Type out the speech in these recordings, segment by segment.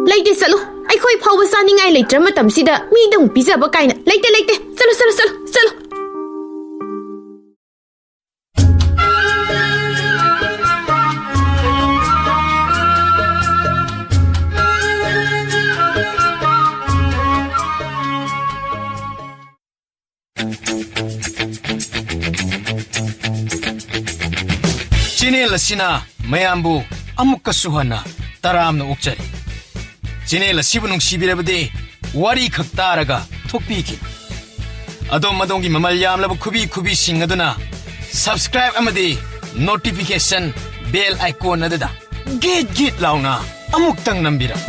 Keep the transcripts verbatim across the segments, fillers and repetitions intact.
ꯂꯩꯇꯦ, ꯆꯠꯂꯨ꯫ ꯑꯩꯈꯣꯏ ꯐꯥꯎꯕ ꯆꯥꯅꯤꯡꯉꯥꯏ ꯂꯩꯇ꯭ꯔ ꯃꯇꯝꯁꯤꯗ ꯃꯤꯗ ꯑꯃꯨꯛ ꯄꯤꯖꯕ ꯀꯥꯏꯅ꯫ ꯂꯩꯇꯦ, ꯂꯩꯇꯦ꯫ ꯆꯠꯂꯨ, ꯆꯠꯂꯨ, ꯆꯠꯂꯨ, ꯆꯠꯂꯨ꯫ ꯆꯦꯅꯦꯜ ꯑꯁꯤꯅ ꯃꯌꯥꯝꯕꯨ ꯑꯃꯨꯛꯀꯁꯨ ꯍꯟꯅ ꯇꯔꯥꯝꯅ ꯑꯣꯛꯆꯔꯤ꯫ ꯆꯦꯅꯦꯜ ꯑꯁꯤꯕꯨ ꯅꯨꯡꯁꯤꯕꯤꯔꯕꯗꯤ ꯋꯥꯔꯤ ꯈꯛ ꯇꯥꯔꯒ ꯊꯣꯛꯄꯤꯈꯤꯕ꯫ ꯑꯗꯣꯝ ꯑꯗꯣꯝꯒꯤ ꯃꯃꯜ ꯌꯥꯝꯂꯕ ꯈꯨꯕꯤ ꯈꯨꯕꯤꯁꯤꯡ ꯑꯗꯨꯅ subscribe ꯑꯃꯗꯤ notification bell icon ꯑꯗꯨꯗ ꯒꯤꯠ ꯒꯤꯠ ꯂꯥꯎꯅ ꯑꯃꯨꯛꯇꯪ ꯅꯝꯕꯤꯔꯝꯃꯨ꯫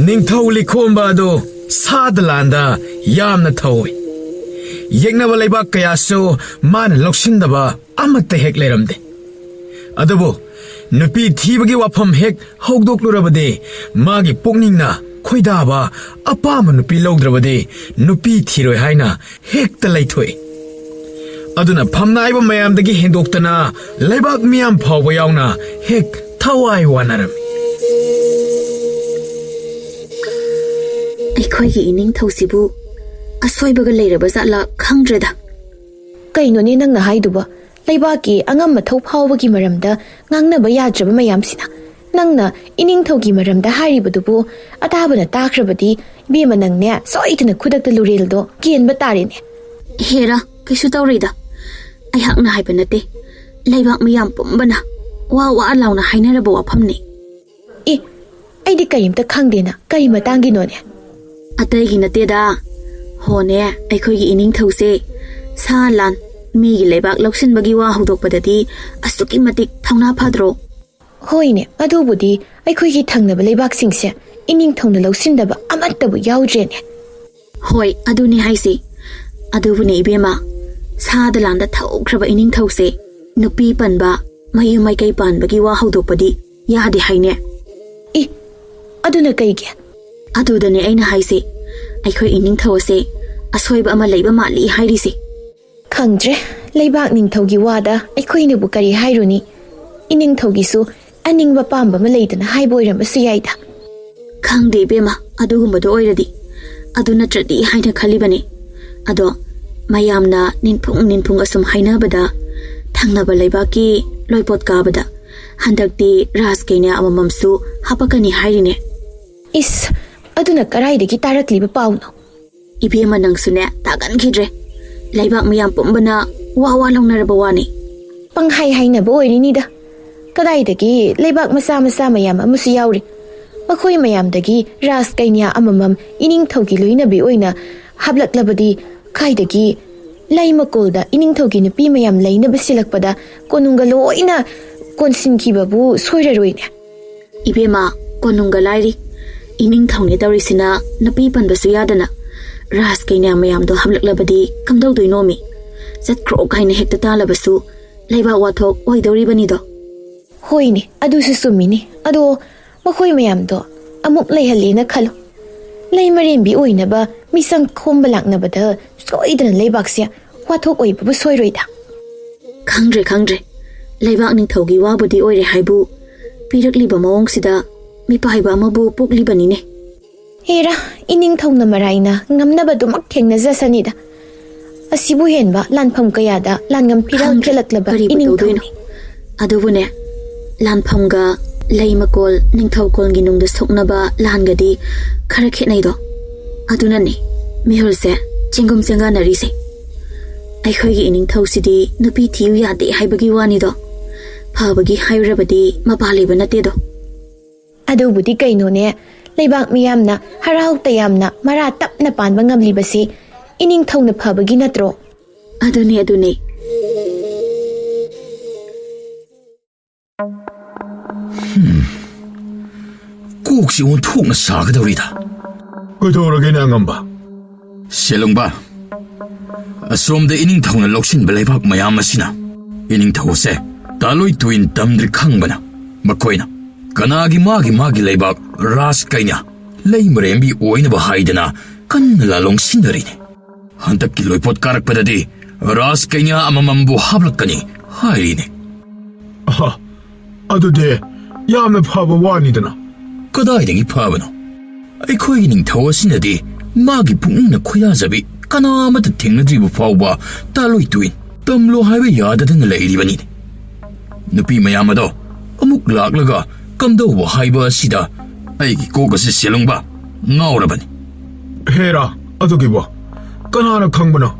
ꯅꯤꯡꯊꯧ ꯂꯤꯈꯣꯝꯕ ꯑꯗꯨ ꯁꯥꯗ ꯂꯥꯟꯗ ꯌꯥꯝꯅ ꯊꯧꯏ꯫ ꯌꯦꯛꯅꯕ ꯂꯩꯕꯥꯛ ꯀꯌꯥꯁꯨ ꯃꯥꯅ ꯂꯧꯁꯤꯟꯗꯕ ꯑꯃꯠꯇ ꯍꯦꯛ ꯂꯩꯔꯝꯗꯦ꯫ ꯑꯗꯨꯕꯨ ꯅꯨꯄꯤ ꯊꯤꯕꯒꯤ ꯋꯥꯐꯝ ꯍꯦꯛ ꯍꯧꯗꯣꯛꯂꯨꯔꯕꯗꯤ ꯃꯥꯒꯤ ꯄꯨꯛꯅꯤꯡꯅ ꯈꯣꯏꯗꯥꯕ ꯑꯄꯥꯝꯕ ꯅꯨꯄꯤ ꯂꯧꯗ꯭ꯔꯕꯗꯤ ꯅꯨꯄꯤ ꯊꯤꯔꯣꯏ ꯍꯥꯏꯅ ꯍꯦꯛꯇ ꯂꯩꯊꯣꯛꯏ꯫ ꯑꯗꯨꯅ ꯐꯝꯅꯥꯏꯕ ꯃꯌꯥꯝꯗꯒꯤ ꯍꯦꯟꯗꯣꯛꯇꯅ ꯂꯩꯕꯥꯛ ꯃꯤꯌꯥꯝ ꯐꯥꯎꯕ ꯌꯥꯎꯅ ꯍꯦꯛ ꯊꯋꯥꯏ ꯋꯥꯅꯔꯝꯃꯤ꯫ ꯑꯩꯈꯣꯏꯒꯤ ꯏꯅꯤꯡꯊꯧꯁꯤꯕꯨ ꯑꯁꯣꯏꯕꯒ ꯂꯩꯔꯕ ꯖꯥꯠꯂꯥ ꯈꯪꯗ꯭ꯔꯦꯗ꯫ ꯀꯩꯅꯣꯅꯦ ꯅꯪꯅ ꯍꯥꯏꯗꯨꯕꯣ? ꯂꯩꯕꯥꯛꯀꯤ ꯑꯉꯝ ꯑꯊꯧ ꯐꯥꯎꯕꯒꯤ ꯃꯔꯝꯗ ꯉꯥꯡꯅꯕ ꯌꯥꯗ꯭ꯔꯕ ꯃꯌꯥꯝꯁꯤꯅ ꯅꯪꯅ ꯏꯅꯤꯡꯊꯧꯒꯤ ꯃꯔꯝꯗ ꯍꯥꯏꯔꯤꯕꯗꯨꯕꯨ ꯑꯇꯥꯕꯅ ꯇꯥꯈ꯭ꯔꯕꯗꯤ ꯏꯕꯦꯝꯃ ꯅꯪꯅꯦ ꯁꯣꯏꯗꯅ ꯈꯨꯗꯛꯇ ꯂꯨꯔꯦꯜꯗꯣ ꯀꯦꯟꯕ ꯇꯥꯔꯦꯅꯦ꯫ ꯍꯦꯔꯥ, ꯀꯩꯁꯨ ꯇꯧꯔꯣꯏꯗ꯫ ꯑꯩꯍꯥꯛꯅ ꯍꯥꯏꯕ ꯅꯠꯇꯦ꯫ ꯂꯩꯕꯥꯛ ꯃꯤꯌꯥꯝ ꯄꯨꯝꯕꯅ ꯋꯥ ꯋꯥ ꯂꯥꯎꯅ ꯍꯥꯏꯅꯔꯕ ꯋꯥꯐꯝꯅꯤ꯫ ꯑꯦ, ꯑꯩꯗꯤ ꯀꯔꯤꯝꯇ ꯈꯪꯗꯦꯅ꯫ ꯀꯔꯤ ꯃꯇꯥꯡꯒꯤꯅꯣꯅꯦ? ꯑꯇꯩꯒꯤ ꯅꯠꯇꯦꯗ꯫ ꯍꯣꯅꯦ, ꯑꯩꯈꯣꯏꯒꯤ ꯏꯅꯤꯡꯊꯧꯁꯦ ꯁꯥ ꯂꯥꯟ, ꯃꯤꯒꯤ ꯂꯩꯕꯥꯛ ꯂꯧꯁꯤꯟꯕꯒꯤ ꯋꯥ ꯍꯧꯗꯣꯛꯄꯗꯗꯤ ꯑꯁꯨꯛꯀꯤ ꯃꯇꯤꯛ ꯊꯧꯅꯥ ꯐꯗ꯭ꯔꯣ? ꯍꯣꯏꯅꯦ, ꯑꯗꯨꯕꯨꯗꯤ ꯑꯩꯈꯣꯏꯒꯤ ꯊꯪꯅꯕ ꯂꯩꯕꯥꯛꯁꯤꯡꯁꯦ ꯏꯅꯤꯡꯊꯧꯅ ꯂꯧꯁꯤꯟꯗꯕ ꯑꯃꯠꯇꯕꯨ ꯌꯥꯎꯗ꯭ꯔꯦꯅꯦ꯫ ꯍꯣꯏ, ꯑꯗꯨꯅꯤ ꯍꯥꯏꯁꯤ꯫ ꯑꯗꯨꯕꯨꯅꯦ ꯏꯕꯦꯝꯃ, ꯁꯥꯗ ꯂꯥꯟꯗ ꯊꯧꯈ꯭ꯔꯕ ꯏꯅꯤꯡꯊꯧꯁꯦ ꯅꯨꯄꯤ ꯄꯟꯕ, ꯃꯌꯨꯝ ꯃꯥꯏꯀꯩ ꯄꯥꯟꯕꯒꯤ ꯋꯥ ꯍꯧꯗꯣꯛꯄꯗꯤ ꯌꯥꯗꯦ ꯍꯥꯏꯅꯦ꯫ ꯏ, ꯑꯗꯨꯅ ꯀꯩꯒꯤ? ꯑꯗꯨꯗꯅꯦ ꯑꯩꯅ ꯍꯥꯏꯁꯦ, ꯑꯩꯈꯣꯏ ꯏꯅꯤꯡꯊꯧ ꯑꯁꯦ ꯑꯁꯣꯏꯕ ꯑꯃ ꯂꯩꯕ ꯃꯥꯜꯂꯤ ꯍꯥꯏꯔꯤꯁꯦ꯫ ꯈꯪꯗ꯭ꯔꯦ, ꯂꯩꯕꯥꯛ ꯅꯤꯡꯊꯧꯒꯤ ꯋꯥꯗ ꯑꯩꯈꯣꯏꯅꯕꯨ ꯀꯔꯤ ꯍꯥꯏꯔꯨꯅꯤ? ꯏꯅꯤꯡꯊꯧꯒꯤꯁꯨ ꯑꯅꯤꯡꯕ ꯄꯥꯝꯕ ꯑꯃ ꯂꯩꯗꯅ ꯍꯥꯏꯕ ꯑꯣꯏꯔꯝꯕꯁꯨ ꯌꯥꯏꯗ꯫ ꯈꯪꯗꯦ ꯏꯕꯦꯝꯃ, ꯑꯗꯨꯒꯨꯝꯕꯗꯣ ꯑꯣꯏꯔꯗꯤ꯫ ꯑꯗꯨ ꯅꯠꯇ꯭ꯔꯗꯤ ꯍꯥꯏꯅ ꯈꯜꯂꯤꯕꯅꯤ꯫ ꯑꯗꯣ ꯃꯌꯥꯝꯅ ꯅꯤꯟꯐꯨꯡ ꯅꯤꯟꯐꯨꯡ ꯑꯁꯨꯝ ꯍꯥꯏꯅꯕꯗ, ꯊꯪꯅꯕ ꯂꯩꯕꯥꯛꯀꯤ ꯂꯣꯏꯄꯣꯠ ꯀꯥꯕꯗ ꯍꯟꯗꯛꯇꯤ ꯔꯥꯖ ꯀꯩꯅꯥ ꯑꯃꯃꯝꯁꯨ ꯍꯥꯄꯛꯀꯅꯤ ꯍꯥꯏꯔꯤꯅꯦ꯫ ꯏꯁ, ꯑꯗꯨꯅ ꯀꯔꯥꯏꯗꯒꯤ ꯇꯥꯔꯛꯂꯤꯕ ꯄꯥꯎꯅꯣ? ꯏꯕꯦꯝꯃ, ꯅꯪꯁꯨꯅꯦ, ꯇꯥꯒꯟꯈꯤꯗ꯭ꯔꯦ꯫ ꯂꯩꯕꯥꯛ ꯃꯌꯥꯝ ꯄꯨꯝꯕꯅ ꯋꯥ ꯋꯥ ꯂꯥꯎꯅꯔꯕ ꯋꯥꯅꯤ꯫ ꯄꯪꯍꯥꯏ ꯍꯥꯏꯅꯕ ꯑꯣꯏꯔꯤꯅꯤꯗ꯫ ꯀꯗꯥꯏꯗꯒꯤ ꯂꯩꯕꯥꯛ ꯃꯆꯥ ꯃꯆꯥ ꯃꯌꯥꯝ ꯑꯃꯁꯨ ꯌꯥꯎꯔꯤ꯫ ꯃꯈꯣꯏ ꯃꯌꯥꯝꯗꯒꯤ ꯔꯥꯖ ꯀꯩꯅꯥ ꯑꯃꯃꯝ ꯏꯅꯤꯡꯊꯧꯒꯤ ꯂꯣꯏꯅꯕꯤ ꯑꯣꯏꯅ ꯍꯥꯞꯂꯛꯂꯕꯗꯤ, ꯀꯥꯏꯗꯒꯤ ꯂꯩ ꯃꯀꯣꯜꯗ ꯏꯅꯤꯡꯊꯧꯒꯤ ꯅꯨꯄꯤ ꯃꯌꯥꯝ ꯂꯩꯅꯕ ꯁꯤꯜꯂꯛꯄꯗ ꯀꯣꯅꯨꯡꯒ ꯂꯣꯏꯅ ꯀꯣꯟꯁꯤꯟꯈꯤꯕꯕꯨ ꯁꯣꯏꯔꯔꯣꯏꯅꯦ꯫ ꯏꯕꯦꯝꯃ, ꯀꯣꯅꯨꯡꯒ ꯂꯥꯏꯔꯤ꯫ ꯏꯅꯤꯡꯊꯧꯅꯦ ꯇꯧꯔꯤꯁꯤꯅ ꯅꯨꯄꯤ ꯄꯟꯕꯁꯨ ꯌꯥꯗꯅ ꯔꯥꯖ ꯀꯩꯅꯥ ꯃꯌꯥꯝꯗꯣ ꯍꯥꯞꯂꯛꯂꯕꯗꯤ ꯀꯝꯗꯧꯗꯣꯏꯅꯣꯃꯤ? ꯆꯠꯈ꯭ꯔꯣ ꯀꯥꯏꯅ ꯍꯦꯛꯇ ꯇꯥꯜꯂꯕꯁꯨ ꯂꯩꯕꯥꯛ ꯋꯥꯊꯣꯛ ꯑꯣꯏꯗꯧꯔꯤꯕꯅꯤꯗꯣ꯫ ꯍꯣꯏꯅꯦ, ꯑꯗꯨꯁꯨ ꯆꯨꯝꯃꯤꯅꯦ꯫ ꯑꯗꯣ ꯃꯈꯣꯏ ꯃꯌꯥꯝꯗꯣ ꯑꯃꯨꯛ ꯂꯩꯍꯜꯂꯦꯅ ꯈꯜꯂꯨ꯫ ꯂꯩꯃꯔꯦꯝꯕꯤ ꯑꯣꯏꯅꯕ ꯃꯤꯆꯪ ꯈꯣꯝꯕ ꯂꯥꯛꯅꯕꯗ ꯁꯣꯏꯗꯅ ꯂꯩꯕꯥꯛꯁꯦ ꯋꯥꯊꯣꯛ ꯑꯣꯏꯕꯕꯨ ꯁꯣꯏꯔꯣꯏꯗ꯫ ꯈꯪꯗ꯭ꯔꯦ, ꯈꯪꯗ꯭ꯔꯦ꯫ ꯂꯩꯕꯥꯛ ꯅꯤꯡꯊꯧꯒꯤ ꯋꯥꯕꯨꯗꯤ ꯑꯣꯏꯔꯦ ꯍꯥꯏꯕꯨ, ꯄꯤꯔꯛꯂꯤꯕ ꯃꯑꯣꯡꯁꯤꯗ ꯃꯤꯄꯥꯏꯕ ꯑꯃꯕꯨ ꯄꯣꯛꯂꯤꯕꯅꯤꯅꯦ꯫ ꯍꯦꯔꯥ, ꯏꯅꯤꯡꯊꯧꯅ ꯃꯔꯥꯏꯅ ꯉꯝꯅꯕꯗꯨꯃꯛ ꯊꯦꯡꯅꯖꯁꯅꯤꯗ꯫ ꯑꯁꯤꯕꯨ ꯍꯦꯟꯕ ꯂꯥꯟꯐꯝ ꯀꯌꯥꯗ ꯂꯥꯟꯉꯝ ꯐꯤꯔꯥꯜ ꯈꯪꯗ꯭ꯔꯦ, ꯈꯦꯜꯂꯛꯂꯕ ꯀꯔꯤꯕꯨ ꯏꯅꯤꯡꯊꯧꯅꯤ꯫ ꯇꯧꯗꯣꯏꯅꯣ? ꯑꯗꯨꯕꯨꯅꯦ, ꯂꯥꯟꯐꯝꯒ ꯂꯩ ꯃꯀꯣꯜ ꯅꯤꯡꯊꯧꯀꯣꯜꯒꯤ ꯅꯨꯡꯗ ꯁꯣꯛꯅꯕ ꯂꯥꯟꯒꯗꯤ ꯈꯔ ꯈꯦꯠꯅꯩꯗꯣ꯫ ꯑꯗꯨꯅꯅꯦ ꯃꯤꯍꯨꯜꯁꯦ ꯆꯦꯡꯒꯨꯝ ꯆꯦꯡꯒꯥꯟꯅꯔꯤꯁꯦ꯫ ꯑꯩꯈꯣꯏꯒꯤ ꯏꯅꯤꯡꯊꯧꯁꯤꯗꯤ ꯅꯨꯄꯤ ꯊꯤꯌꯨ ꯌꯥꯗꯦ ꯍꯥꯏꯕꯒꯤ ꯋꯥꯅꯤꯗꯣ꯫ ꯐꯕꯒꯤ ꯍꯥꯏꯔꯨꯔꯕꯗꯤ ꯃꯄꯥ ꯂꯩꯕ ꯅꯠꯇꯦꯗꯣ꯫ ꯑꯗꯨꯕꯨꯗꯤ ꯀꯩꯅꯣꯅꯦ, ꯂꯩꯕꯥꯛ ꯃꯤꯌꯥꯝꯅ ꯍꯔꯥꯎ ꯇꯌꯥꯝꯅ ꯃꯔꯥ ꯇꯞꯅ ꯄꯥꯟꯕ ꯉꯝꯂꯤꯕꯁꯤ ꯏꯅꯤꯡꯊꯧꯅ ꯐꯕꯒꯤ ꯅꯠꯇ꯭ꯔꯣ? ꯑꯗꯨꯅꯦ, ꯑꯗꯨꯅꯦ꯫ ꯀꯣꯛꯁꯤ ꯑꯣꯟꯊꯣꯛꯅ ꯁꯥꯒꯗꯧꯔꯤꯗ꯫ ꯀꯩꯗꯧꯔꯒꯦꯅꯦ, ꯑꯉꯝꯕ? ꯁꯦꯂꯨꯡꯕ, ꯑꯁꯣꯝꯗ ꯏꯅꯤꯡꯊꯧꯅ ꯂꯧꯁꯤꯟꯕ ꯂꯩꯕꯥꯛ ꯃꯌꯥꯝ ꯑꯁꯤꯅ ꯏꯅꯤꯡꯊꯧ ꯑꯁꯦ ꯇꯥꯂꯣꯏ ꯇꯨꯏꯟ ꯇꯝꯗ꯭ꯔꯤ ꯈꯪꯕꯅ, ꯃꯈꯣꯏꯅ ꯀꯅꯥꯒꯤ ꯃꯥꯒꯤ ꯃꯥꯒꯤ ꯂꯩꯕꯥꯛ ꯔꯥꯖ ꯀꯩꯅꯥ ꯂꯩꯃꯔꯦꯝꯕꯤ ꯑꯣꯏꯅꯕ ꯍꯥꯏꯗꯅ ꯀꯟꯅ ꯂꯥꯂꯣꯡ ꯁꯤꯟꯅꯔꯤꯅꯤ꯫ ꯍꯟꯗꯛꯀꯤ ꯂꯣꯏꯄꯣꯠ ꯀꯥꯔꯛꯄꯗꯗꯤ ꯔꯥꯖꯀꯩꯅ꯭ꯌꯥ ꯑꯃꯃꯝꯕꯨ ꯍꯥꯞꯂꯛꯀꯅꯤ ꯍꯥꯏꯔꯤꯅꯦ꯫ ꯑꯍ, ꯑꯗꯨꯗꯤ ꯌꯥꯝꯅ ꯐꯕ ꯋꯥꯅꯤꯗꯅ꯫ ꯀꯗꯥꯏꯗꯒꯤ ꯐꯕꯅꯣ? ꯑꯩꯈꯣꯏꯒꯤ ꯅꯤꯡꯊꯧ ꯑꯁꯤꯅꯗꯤ ꯃꯥꯒꯤ ꯄꯨꯛꯅꯤꯡꯅ ꯈꯣꯏꯗꯥꯖꯕꯤ ꯀꯅꯥ ꯑꯃꯠꯇ ꯊꯦꯡꯅꯗ꯭ꯔꯤꯕ ꯐꯥꯎꯕ ꯇꯥꯂꯣꯏ ꯇꯨꯏꯟ ꯇꯝꯂꯣ ꯍꯥꯏꯕ ꯌꯥꯗꯗꯅ ꯂꯩꯔꯤꯕꯅꯤꯅꯦ꯫ ꯅꯨꯄꯤ ꯃꯌꯥꯝ ꯑꯗꯣ ꯑꯃꯨꯛ ꯂꯥꯛꯂꯒ ꯀꯝꯗꯧꯕ ꯍꯥꯏꯕ ꯑꯁꯤꯗ ꯑꯩꯒꯤ ꯀꯣꯛ ꯑꯁꯤ ꯁꯦꯂꯨꯡꯕ ꯉꯥꯎꯔꯕꯅꯤ꯫ ꯍꯦꯔꯥ, ꯑꯗꯨꯒꯤꯕꯣ ꯀꯅꯥꯅ ꯈꯪꯕꯅꯣ?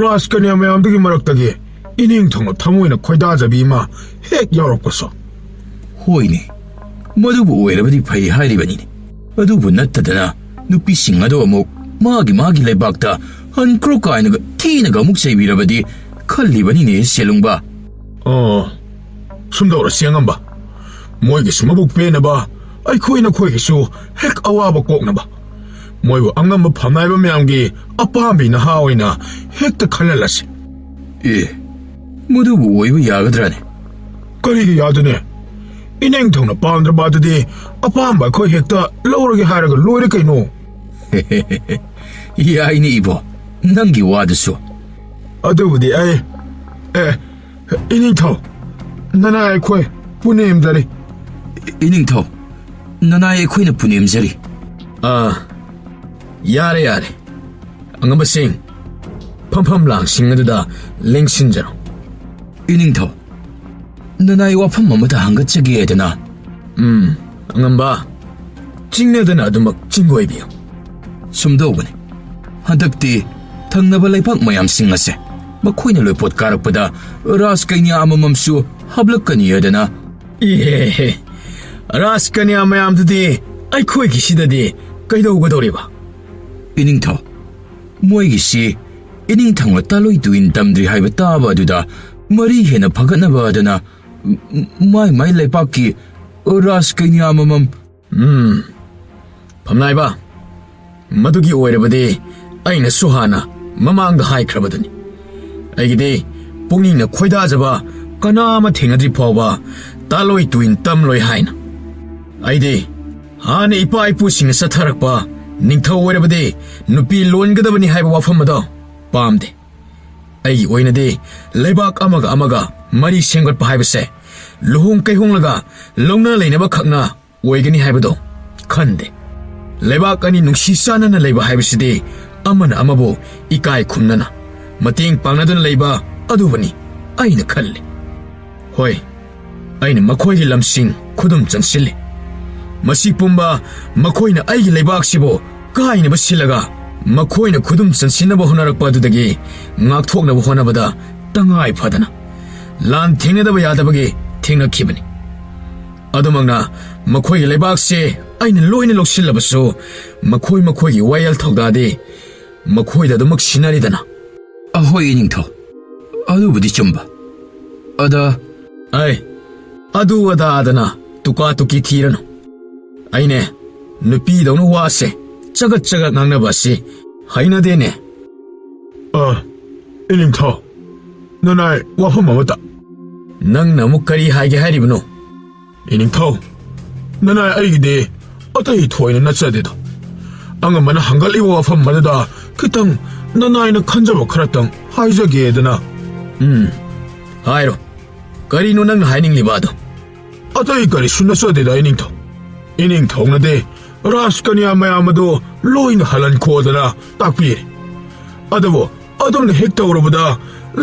ꯔꯥꯖꯀꯟꯌꯥ ꯃꯌꯥꯝꯗꯨꯒꯤ ꯃꯔꯛꯇꯒꯤ ꯏꯅꯤꯡꯊꯧꯅ ꯊꯃꯣꯏꯅ ꯈꯣꯏꯗꯥꯖꯕꯤ ꯑꯃ ꯍꯦꯛ ꯌꯥꯎꯔꯛꯄꯁꯨ꯫ ꯍꯣꯏꯅꯦ, ꯃꯗꯨꯕꯨ ꯑꯣꯏꯔꯕꯗꯤ ꯐꯩ ꯍꯥꯏꯔꯤꯕꯅꯤꯅꯦ꯫ ꯑꯗꯨꯕꯨ ꯅꯠꯇꯗꯅ ꯅꯨꯄꯤꯁꯤꯡ ꯑꯗꯨ ꯑꯃꯨꯛ ꯃꯥꯒꯤ ꯃꯥꯒꯤ ꯂꯩꯕꯥꯛꯇ ꯍꯟꯈ꯭ꯔꯣ ꯀꯥꯏꯅꯒ ꯊꯤꯅꯒ ꯑꯃꯨꯛ ꯆꯩꯕꯤꯔꯕꯗꯤ ꯈꯜꯂꯤꯕꯅꯤꯅꯦ ꯁꯦꯂꯨꯡꯕ꯫ ꯑꯣ, ꯁꯨꯝꯗꯧꯔꯁꯤ ꯑꯉꯝꯕ꯫ ꯃꯣꯏꯒꯤꯁꯨ ꯃꯕꯨꯛ ꯄꯦꯟꯅꯕ, ꯑꯩꯈꯣꯏ ꯅꯈꯣꯏꯒꯤꯁꯨ ꯍꯦꯛ ꯑꯋꯥꯕ ꯀꯣꯛꯅꯕ꯫ ꯃꯣꯏꯕꯨ ꯑꯉꯝꯕ ꯐꯝꯅꯥꯏꯕ ꯃꯌꯥꯝꯒꯤ ꯑꯄꯥꯝꯕꯤ ꯅꯍꯥ ꯑꯣꯏꯅ ꯍꯦꯛꯇ ꯈꯜꯍꯜꯂꯁꯤ꯫ ꯑꯦ, ꯃꯗꯨꯕꯨ ꯑꯣꯏꯕ ꯌꯥꯒꯗ꯭ꯔꯥꯅꯦ? ꯀꯔꯤꯒꯤ ꯌꯥꯗꯣꯏꯅꯦ? ꯏꯅꯤꯡꯊꯧꯅ ꯄꯥꯝꯗ꯭ꯔꯕ ꯑꯗꯨꯗꯤ ꯑꯄꯥꯝꯕ ꯑꯩꯈꯣꯏ ꯍꯦꯛꯇ ꯂꯧꯔꯒꯦ ꯍꯥꯏꯔꯒ ꯂꯣꯏꯔꯦ ꯀꯩꯅꯣ꯫ ꯌꯥꯏꯅꯦ ꯏꯕꯣ, ꯅꯪꯒꯤ ꯋꯥꯗꯨꯁꯨ꯫ ꯑꯗꯨꯕꯨꯗꯤ ꯑꯩ, ꯑꯦ, ꯏꯅꯤꯡꯊꯧ, ꯅꯅꯥꯏ ꯑꯩꯈꯣꯏ ꯄꯨꯅꯦꯝꯖꯔꯤ꯫ ꯏꯅꯤꯡꯊꯧ, ꯅꯅꯥꯏ ꯑꯩꯈꯣꯏꯅ ꯄꯨꯅꯦꯝꯖꯔꯤ꯫ ꯑꯥ, ꯌꯥꯔꯦ, ꯌꯥꯔꯦ꯫ ꯑꯉꯝꯕꯁꯤꯡ, ꯐꯝꯐꯝ ꯂꯥꯡꯁꯤꯡ ꯑꯗꯨꯗ ꯂꯦꯡꯁꯤꯟꯖꯔꯣ꯫ ꯏꯅꯤꯡꯊꯧ, ꯅꯅꯥꯏ ꯋꯥꯐꯝ ꯑꯃꯇ ꯍꯪꯒꯠꯆꯒꯦ ꯍꯥꯏꯗꯅ꯫ ꯎꯝ, ꯑꯉꯝꯕ, ꯆꯤꯡꯅꯗꯅ ꯑꯗꯨꯃꯛ ꯆꯤꯡꯒꯣꯏꯕꯤꯌꯨ꯫ ꯁꯨꯝꯗꯧꯕꯅꯤ, ꯍꯟꯗꯛꯇꯤ ꯊꯪꯅꯕ ꯂꯩꯕꯥꯛ ꯃꯌꯥꯝꯁꯤꯡ ꯑꯁꯦ ꯃꯈꯣꯏꯅ ꯂꯣꯏꯄꯣꯠ ꯀꯥꯔꯛꯄꯗ ꯔꯥꯖꯀꯩꯅ꯭ꯌꯥ ꯑꯃꯃꯝꯁꯨ ꯍꯥꯞꯂꯛꯀꯅꯤ ꯍꯥꯏꯗꯅ꯫ ꯏꯍꯦꯍꯦ, ꯔꯥꯖꯀꯩꯅ꯭ꯌꯥ ꯃꯌꯥꯝꯗꯨꯗꯤ ꯑꯩꯈꯣꯏꯒꯤꯁꯤꯗꯗꯤ ꯀꯩꯗꯧꯒꯗꯧꯔꯤꯕ? ꯏꯅꯤꯡꯊꯧ, ꯃꯣꯏꯒꯤꯁꯤ ꯏꯅꯤꯡꯊꯧꯅ ꯇꯥꯂꯣꯏ ꯇꯨꯏꯟ ꯇꯝꯗ꯭ꯔꯤ ꯍꯥꯏꯕ ꯇꯥꯕ ꯑꯗꯨꯗ ꯃꯔꯤ ꯍꯦꯟꯅ ꯐꯒꯠꯅꯕ ꯑꯗꯨꯅ ꯃ-, ꯃꯥꯏ ꯃꯥꯏ ꯂꯩꯄꯥꯛꯀꯤ ꯔꯥꯖꯀꯩꯅ꯭ꯌꯥ ꯑꯃꯃꯝ꯫ ꯎꯝ, ꯐꯝꯅꯥꯏꯕ, ꯃꯗꯨꯒꯤ ꯑꯣꯏꯔꯕꯗꯤ ꯑꯩꯅꯁꯨ ꯍꯥꯟꯅ ꯃꯃꯥꯡꯗ ꯍꯥꯏꯈ꯭ꯔꯕꯗꯨꯅꯤ꯫ ꯑꯩꯒꯤꯗꯤ ꯄꯨꯛꯅꯤꯡꯅ ꯈꯣꯏꯗꯥꯖꯕ ꯀꯅꯥ ꯑꯃ ꯊꯦꯡꯅꯗ꯭ꯔꯤ ꯐꯥꯎꯕ ꯇꯥꯂꯣꯏ ꯇꯨꯏꯟ ꯇꯝꯂꯣꯏ ꯍꯥꯏꯅ꯫ ꯑꯩꯗꯤ ꯍꯥꯟꯅ ꯏꯄꯥ ꯏꯄꯨꯁꯤꯡꯅ ꯆꯠꯊꯔꯛꯄ ꯅꯤꯡꯊꯧ ꯑꯣꯏꯔꯕꯗꯤ ꯅꯨꯄꯤ ꯂꯣꯟꯒꯗꯕꯅꯤ ꯍꯥꯏꯕ ꯋꯥꯐꯝ ꯑꯗꯣ ꯄꯥꯝꯗꯦ꯫ ꯑꯩꯒꯤ ꯑꯣꯏꯅꯗꯤ ꯂꯩꯕꯥꯛ ꯑꯃꯒ ꯑꯃꯒ ꯃꯔꯤ ꯁꯦꯝꯒꯠꯄ ꯍꯥꯏꯕꯁꯦ ꯂꯨꯍꯣꯡ ꯀꯩꯍꯣꯡꯂꯒ ꯂꯧꯅ ꯂꯩꯅꯕ ꯈꯛꯅ ꯑꯣꯏꯒꯅꯤ ꯍꯥꯏꯕꯗꯣ ꯈꯟꯗꯦ꯫ ꯂꯩꯕꯥꯛ ꯑꯅꯤ ꯅꯨꯡꯁꯤ ꯆꯥꯟꯅꯅ ꯂꯩꯕ ꯍꯥꯏꯕꯁꯤꯗꯤ ꯑꯃꯅ ꯑꯃꯕꯨ ꯏꯀꯥꯏ ꯈꯨꯝꯅꯅ, ꯃꯇꯦꯡ ꯄꯥꯡꯅꯗꯨꯅ ꯂꯩꯕ ꯑꯗꯨꯕꯨꯅꯤ ꯑꯩꯅ ꯈꯜꯂꯤ꯫ ꯍꯣꯏ, ꯑꯩꯅ ꯃꯈꯣꯏꯒꯤ ꯂꯝꯁꯤꯡ ꯈꯨꯗꯨꯝ ꯆꯟꯁꯤꯜꯂꯤ꯫ ꯃꯁꯤ ꯄꯨꯝꯕ ꯃꯈꯣꯏꯅ ꯑꯩꯒꯤ ꯂꯩꯕꯥꯛꯁꯤꯕꯨ ꯀꯥꯏꯅꯕ ꯁꯤꯜꯂꯒ, ꯃꯈꯣꯏꯅ ꯈꯨꯗꯨꯝ ꯆꯟꯁꯤꯟꯅꯕ ꯍꯣꯠꯅꯔꯛꯄ ꯑꯗꯨꯗꯒꯤ ꯉꯥꯛꯊꯣꯛꯅꯕ ꯍꯣꯠꯅꯕꯗ ꯇꯉꯥꯏ ꯐꯗꯅ ꯂꯥꯟ ꯊꯦꯡꯅꯗꯕ ꯌꯥꯗꯕꯒꯤ ꯊꯦꯡꯅꯈꯤꯕꯅꯤ꯫ ꯑꯗꯨꯃꯛꯅ ꯃꯈꯣꯏꯒꯤ ꯂꯩꯕꯥꯛꯁꯦ ꯑꯩꯅ ꯂꯣꯏꯅ ꯂꯧꯁꯤꯜꯂꯕꯁꯨ, ꯃꯈꯣꯏ ꯃꯈꯣꯏꯒꯤ ꯋꯥꯌꯦꯜ ꯊꯧꯗꯥꯗꯤ ꯃꯈꯣꯏꯗ ꯑꯗꯨꯃꯛ ꯁꯤꯟꯅꯔꯤꯗꯅ꯫ ꯑꯍꯣꯏ, ꯏꯅꯤꯡꯊꯧ, ꯑꯗꯨꯕꯨꯗꯤ ꯆꯨꯝꯕ꯫ ꯑꯗ ꯑꯩ ꯑꯗꯨ ꯑꯗꯥꯗꯅ ꯇꯨꯀꯥ ꯇꯨꯀꯤ ꯊꯤꯔꯅꯨ꯫ ꯑꯩꯅꯦ, ꯅꯨꯄꯤꯗꯧꯅ ꯋꯥꯁꯦ ꯆꯒꯠ ꯆꯒꯠ ꯉꯥꯡꯅꯕ ꯑꯁꯤ ꯍꯩꯅꯗꯦꯅꯦ꯫ ꯑ, ꯏꯅꯤꯡꯊꯧ, ꯅꯅꯥꯏ ꯋꯥꯐꯝ ꯑꯃꯇ꯫ ꯅꯪꯅ ꯑꯃꯨꯛ ꯀꯔꯤ ꯍꯥꯏꯒꯦ ꯍꯥꯏꯔꯤꯕꯅꯣ? ꯏꯅꯤꯡꯊꯧ, ꯅꯅꯥꯏ ꯑꯩꯒꯤꯗꯤ ꯑꯇꯩ ꯊꯣꯏꯅ ꯅꯠꯆꯗꯦꯗ꯫ ꯑꯉꯝꯕꯅ ꯍꯪꯒꯠꯂꯤꯕ ꯋꯥꯐꯝ ꯑꯗꯨꯗ ꯈꯤꯇꯪ ꯅꯅꯥꯏꯅ ꯈꯟꯖꯕ ꯈꯔꯇꯪ ꯍꯥꯏꯖꯒꯦꯗꯅ꯫ ꯎꯝ, ꯍꯥꯏꯔꯣ꯫ ꯀꯔꯤꯅꯣ ꯅꯪꯅ ꯍꯥꯏꯅꯤꯡꯂꯤꯕ ꯑꯗꯣ? ꯑꯇꯩ ꯀꯔꯤꯁꯨ ꯅꯠꯆꯗꯦꯗ, ꯏꯅꯤꯡꯊꯧ꯫ ꯏꯅꯤꯡꯊꯧꯅꯗꯤ ꯔꯥꯖꯀꯟꯌꯥ ꯃꯌꯥꯝ ꯑꯗꯨ ꯂꯣꯏꯅ ꯍꯜꯍꯟꯈꯣꯗꯅ ꯇꯥꯛꯄꯤꯔꯦ꯫ ꯑꯗꯨꯕꯨ ꯑꯗꯨꯝꯅ ꯍꯦꯛ ꯇꯧꯔꯕꯗ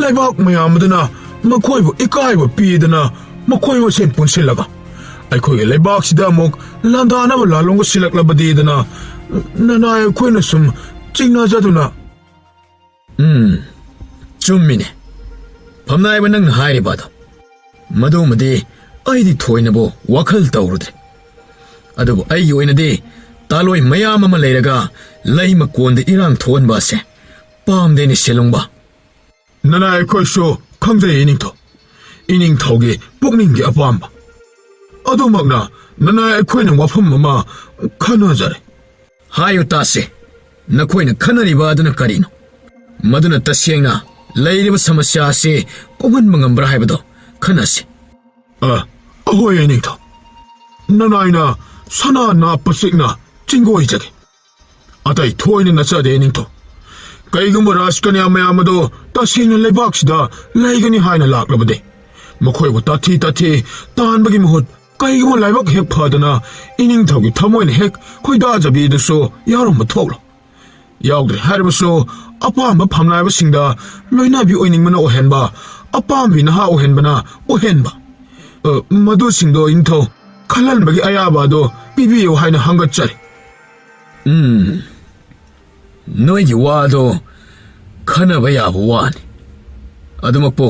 ꯂꯩꯕꯥꯛ ꯃꯌꯥꯝ ꯑꯗꯨꯅ ꯃꯈꯣꯏꯕꯨ ꯏꯀꯥꯏꯕ ꯄꯤꯗꯅ ꯃꯈꯣꯏ ꯃꯁꯦꯟ ꯄꯨꯟꯁꯤꯜꯂꯒ ꯑꯩꯈꯣꯏꯒꯤ ꯂꯩꯕꯥꯛꯁꯤꯗ ꯑꯃꯨꯛ ꯂꯥꯟꯗꯥꯅꯕ ꯂꯥꯂꯣꯡꯒ ꯁꯤꯜꯂꯛꯂꯕꯗꯤꯗꯅ ꯅꯅꯥꯏ ꯑꯩꯈꯣꯏꯅ ꯁꯨꯝ ꯆꯤꯡꯅꯖꯗꯨꯅ꯫ ꯎꯝ, ꯆꯨꯝꯃꯤꯅꯦ꯫ ꯐꯝꯅꯥꯏꯕ ꯅꯪꯅ ꯍꯥꯏꯔꯤꯕ ꯑꯗꯣ꯫ ꯃꯗꯨꯃꯗꯤ ꯑꯩꯗꯤ ꯊꯣꯏꯅꯕꯨ ꯋꯥꯈꯜ ꯇꯧꯔꯨꯗ꯭ꯔꯦ꯫ ꯑꯗꯨꯕꯨ ꯑꯩꯒꯤ ꯑꯣꯏꯅꯗꯤ ꯇꯥꯂꯣꯏ ꯃꯌꯥꯝ ꯑꯃ ꯂꯩꯔꯒ ꯂꯩ ꯃꯀꯣꯟꯗ ꯏꯔꯥꯡ ꯊꯣꯛꯍꯟꯕ ꯑꯁꯦ ꯄꯥꯝꯗꯦꯅꯦ, ꯁꯦꯂꯣꯡꯕ꯫ ꯅꯅꯥꯏ ꯑꯩꯈꯣꯏꯁꯨ ꯈꯪꯖꯩ, ꯏꯅꯤꯡꯊꯧ꯫ ꯏꯅꯤꯡꯊꯧꯒꯤ ꯄꯨꯛꯅꯤꯡꯒꯤ ꯑꯄꯥꯝꯕ ꯑꯗꯨꯃꯛꯅ ꯅꯅꯥꯏ ꯑꯩꯈꯣꯏꯅ ꯋꯥꯐꯝ ꯑꯃ ꯈꯟꯅꯖꯔꯦ꯫ ꯍꯥꯏꯌꯨ ꯇꯥꯁꯦ, ꯅꯈꯣꯏꯅ ꯈꯟꯅꯔꯤꯕ ꯑꯗꯨꯅ ꯀꯔꯤꯅꯣ? ꯃꯗꯨꯅ ꯇꯁꯦꯡꯅ ꯂꯩꯔꯤꯕ ꯁꯃꯁ꯭ꯌꯥ ꯑꯁꯤ ꯀꯣꯛꯍꯟꯕ ꯉꯝꯕ꯭ꯔꯥ ꯍꯥꯏꯕꯗꯣ ꯈꯟꯅꯁꯤ꯫ ꯑ, ꯑꯍꯣꯏ, ꯏꯅꯤꯡꯊꯧ꯫ ꯅꯅꯥꯏꯅ ꯁꯅꯥ ꯅꯥꯞꯄ ꯆꯤꯛꯅ ꯆꯤꯡꯒꯣꯏꯖꯒꯦ꯫ ꯑꯇꯩ ꯊꯣꯏꯅ ꯅꯠꯆꯗꯦ, ꯏꯅꯤꯡꯊꯧ꯫ ꯀꯩꯒꯨꯝꯕ ꯔꯥꯖꯀꯟꯌꯥ ꯃꯌꯥꯝ ꯑꯗꯣ ꯇꯁꯦꯡꯅ ꯂꯩꯕꯥꯛꯁꯤꯗ ꯂꯩꯒꯅꯤ ꯍꯥꯏꯅ ꯂꯥꯛꯂꯕꯗꯤ, ꯃꯈꯣꯏꯕꯨ ꯇꯥꯊꯤ ꯇꯥꯊꯤ ꯇꯥꯟꯕꯒꯤ ꯃꯍꯨꯠ, ꯀꯩꯒꯨꯝꯕ ꯂꯥꯏꯕꯛ ꯍꯦꯛ ꯐꯗꯅ ꯏꯅꯤꯡꯊꯧꯒꯤ ꯊꯃꯣꯏꯅ ꯍꯦꯛ ꯈꯣꯏꯗꯥꯖꯕꯤꯗꯨꯁꯨ ꯌꯥꯎꯔꯝꯕ ꯊꯣꯛꯂꯣ꯫ ꯌꯥꯎꯗ꯭ꯔꯦ ꯍꯥꯏꯔꯕꯁꯨ, ꯑꯄꯥꯝꯕ ꯐꯝꯅꯥꯏꯕꯁꯤꯡꯗ ꯂꯣꯏꯅꯕꯤ ꯑꯣꯏꯅꯤꯡꯕꯅ ꯑꯣꯏꯍꯟꯕ, ꯑꯄꯥꯝꯕꯤ ꯅꯍꯥ ꯑꯣꯏꯍꯟꯕꯅ ꯑꯣꯏꯍꯟꯕ, ꯑ, ꯃꯗꯨꯁꯤꯡꯗꯣ ꯏꯅꯤꯡꯊꯧ ꯈꯜꯍꯟꯕꯒꯤ ꯑꯌꯥꯕ ꯑꯗꯣ ꯄꯤꯕꯤꯌꯨ ꯍꯥꯏꯅ ꯍꯪꯒꯠꯆꯔꯤ꯫ ꯎꯝ, ꯅꯣꯏꯒꯤ ꯋꯥꯗꯣ ꯈꯟꯅꯕ ꯌꯥꯕ ꯋꯥꯅꯤ꯫ ꯑꯗꯨꯃꯛꯄꯨ,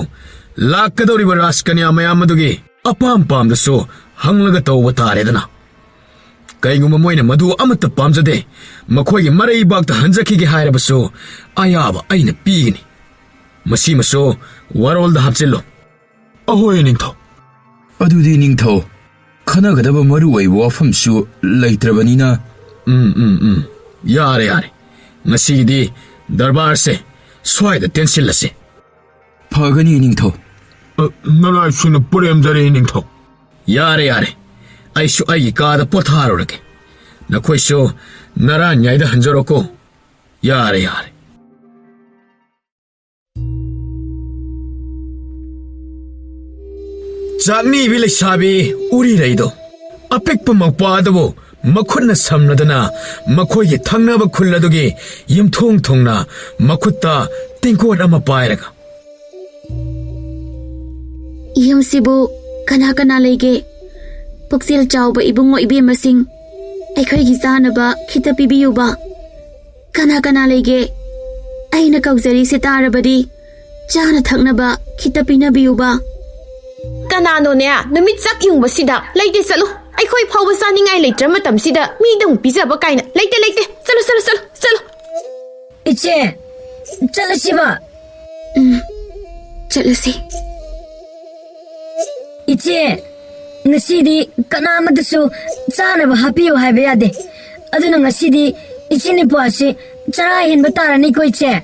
ꯂꯥꯛꯀꯗꯧꯔꯤꯕ ꯔꯥꯖꯀꯟꯌꯥ ꯃꯌꯥꯝ ꯑꯗꯨꯒꯤ ꯑꯄꯥꯝ ꯄꯥꯝꯗꯁꯨ ꯍꯪꯂꯒ ꯇꯧꯕ ꯇꯥꯔꯦꯗꯅ꯫ ꯀꯩꯒꯨꯝꯕ ꯃꯣꯏꯅ ꯃꯗꯨ ꯑꯃꯠꯇ ꯄꯥꯝꯖꯗꯦ, ꯃꯈꯣꯏꯒꯤ ꯃꯔꯩꯕꯥꯛꯇ ꯍꯟꯖꯈꯤꯒꯦ ꯍꯥꯏꯔꯕꯁꯨ, ꯑꯌꯥꯕ ꯑꯩꯅ ꯄꯤꯒꯅꯤ꯫ ꯃꯁꯤꯃꯁꯨ ꯋꯥꯔꯣꯜꯗ ꯍꯥꯞꯆꯤꯜꯂꯨ꯫ ꯑꯍꯣꯏ, ꯅꯤꯡꯊꯧ꯫ ꯑꯗꯨꯗꯤ, ꯅꯤꯡꯊꯧ, ꯈꯟꯅꯒꯗꯕ ꯃꯔꯨ ꯑꯣꯏꯕ ꯋꯥꯐꯝꯁꯨ ꯂꯩꯇ꯭ꯔꯕꯅꯤꯅ꯫ ꯎꯝ, ꯎꯝ, ꯎꯝ꯫ ꯌꯥꯔꯦ, ꯌꯥꯔꯦ꯫ ꯉꯁꯤꯒꯤꯗꯤ ꯗꯔꯕꯥꯔꯁꯦ ꯁ꯭ꯋꯥꯏꯗ ꯇꯦꯟꯁꯤꯜꯂꯁꯤ꯫ ꯐꯒꯅꯤ, ꯅꯤꯡꯊꯧ꯫ ꯑ, ꯅꯔꯥꯏꯁꯨꯅ ꯄꯨꯔꯦꯝꯖꯔꯦ, ꯅꯤꯡꯊꯧ꯫ ꯌꯥꯔꯦ, ꯌꯥꯔꯦ꯫ ꯑꯩꯁꯨ ꯑꯩꯒꯤ ꯀꯥꯗ ꯄꯣꯊꯥꯔꯨꯔꯒꯦ꯫ ꯅꯈꯣꯏꯁꯨ ꯅꯔꯥꯟꯌꯥꯏꯗ ꯍꯟꯖꯔꯣꯀꯣ꯫ ꯌꯥꯔꯦ, ꯌꯥꯔꯦ꯫ ꯆꯥꯛꯅꯤꯕꯤ ꯂꯩꯁꯥꯕꯤ ꯎꯔꯤꯔꯩꯗꯣ ꯑꯄꯤꯛꯄ ꯃꯧꯄ꯭ꯋꯥ ꯑꯗꯨꯕꯨ ꯃꯈꯨꯠꯅ ꯁꯝꯂꯗꯨꯅ ꯃꯈꯣꯏꯒꯤ ꯊꯪꯅꯕ ꯈꯨꯜ ꯑꯗꯨꯒꯤ ꯌꯨꯝꯊꯣꯡ ꯊꯨꯡꯅ ꯃꯈꯨꯠꯇ ꯇꯦꯡꯀꯣꯠ ꯑꯃ ꯄꯥꯏꯔꯒ, "ꯌꯨꯝꯁꯤꯕꯨ ꯀꯅꯥ ꯀꯅꯥ ꯂꯩꯒꯦ? ꯄꯨꯛꯆꯦꯜ ꯆꯥꯎꯕ ꯏꯕꯨꯡꯉꯣ ꯏꯕꯦꯝꯃꯁꯤꯡ, ꯑꯩꯈꯣꯏꯒꯤ ꯆꯥꯅꯕ ꯈꯤꯇ ꯄꯤꯕꯤꯌꯨꯕ꯫ ꯀꯅꯥ ꯀꯅꯥ ꯂꯩꯒꯦ? ꯑꯩꯅ ꯀꯧꯖꯔꯤꯁꯦ ꯇꯥꯔꯕꯗꯤ ꯆꯥꯅ ꯊꯛꯅꯕ ꯈꯤꯇ ꯄꯤꯅꯕꯤꯌꯨꯕ꯫" "ꯀꯅꯥꯅꯣꯅꯦ ꯅꯨꯃꯤꯠ ꯆꯥꯛ ꯌꯨꯡꯕꯁꯤꯗ? ꯂꯩꯇꯦ, ꯆꯠꯂꯨ꯫ ꯑꯩꯈꯣꯏ ꯐꯥꯎꯕ ꯆꯥꯅꯤꯡꯉꯥꯏ ꯂꯩꯇ꯭ꯔ ꯃꯇꯝꯁꯤꯗ ꯃꯤꯗ ꯑꯃꯨꯛ ꯄꯤꯖꯕ ꯀꯥꯏꯅ꯫ ꯂꯩꯇꯦ, ꯂꯩꯇꯦ꯫ ꯆꯠꯂꯨ, ꯆꯠꯂꯨ, ꯆꯠꯂꯨ, ꯆꯠꯂꯨ꯫" "ꯏꯆꯦ, ꯆꯠꯂꯁꯤꯕ?" "ꯎꯝ, ꯆꯠꯂꯁꯤ꯫" "ꯏꯆꯦ, ꯉꯁꯤꯗꯤ ꯀꯅꯥ ꯑꯃꯗꯁꯨ ꯆꯥꯅꯕ ꯍꯥꯞꯄꯤꯌꯨ ꯍꯥꯏꯕ ꯌꯥꯗꯦ꯫ ꯑꯗꯨꯅ ꯉꯁꯤꯗꯤ ꯏꯆꯦ ꯅꯤꯄꯥꯁꯤ ꯆꯔꯥ ꯍꯦꯟꯕ ꯇꯥꯔꯅꯤꯀꯣ, ꯏꯆꯦ?"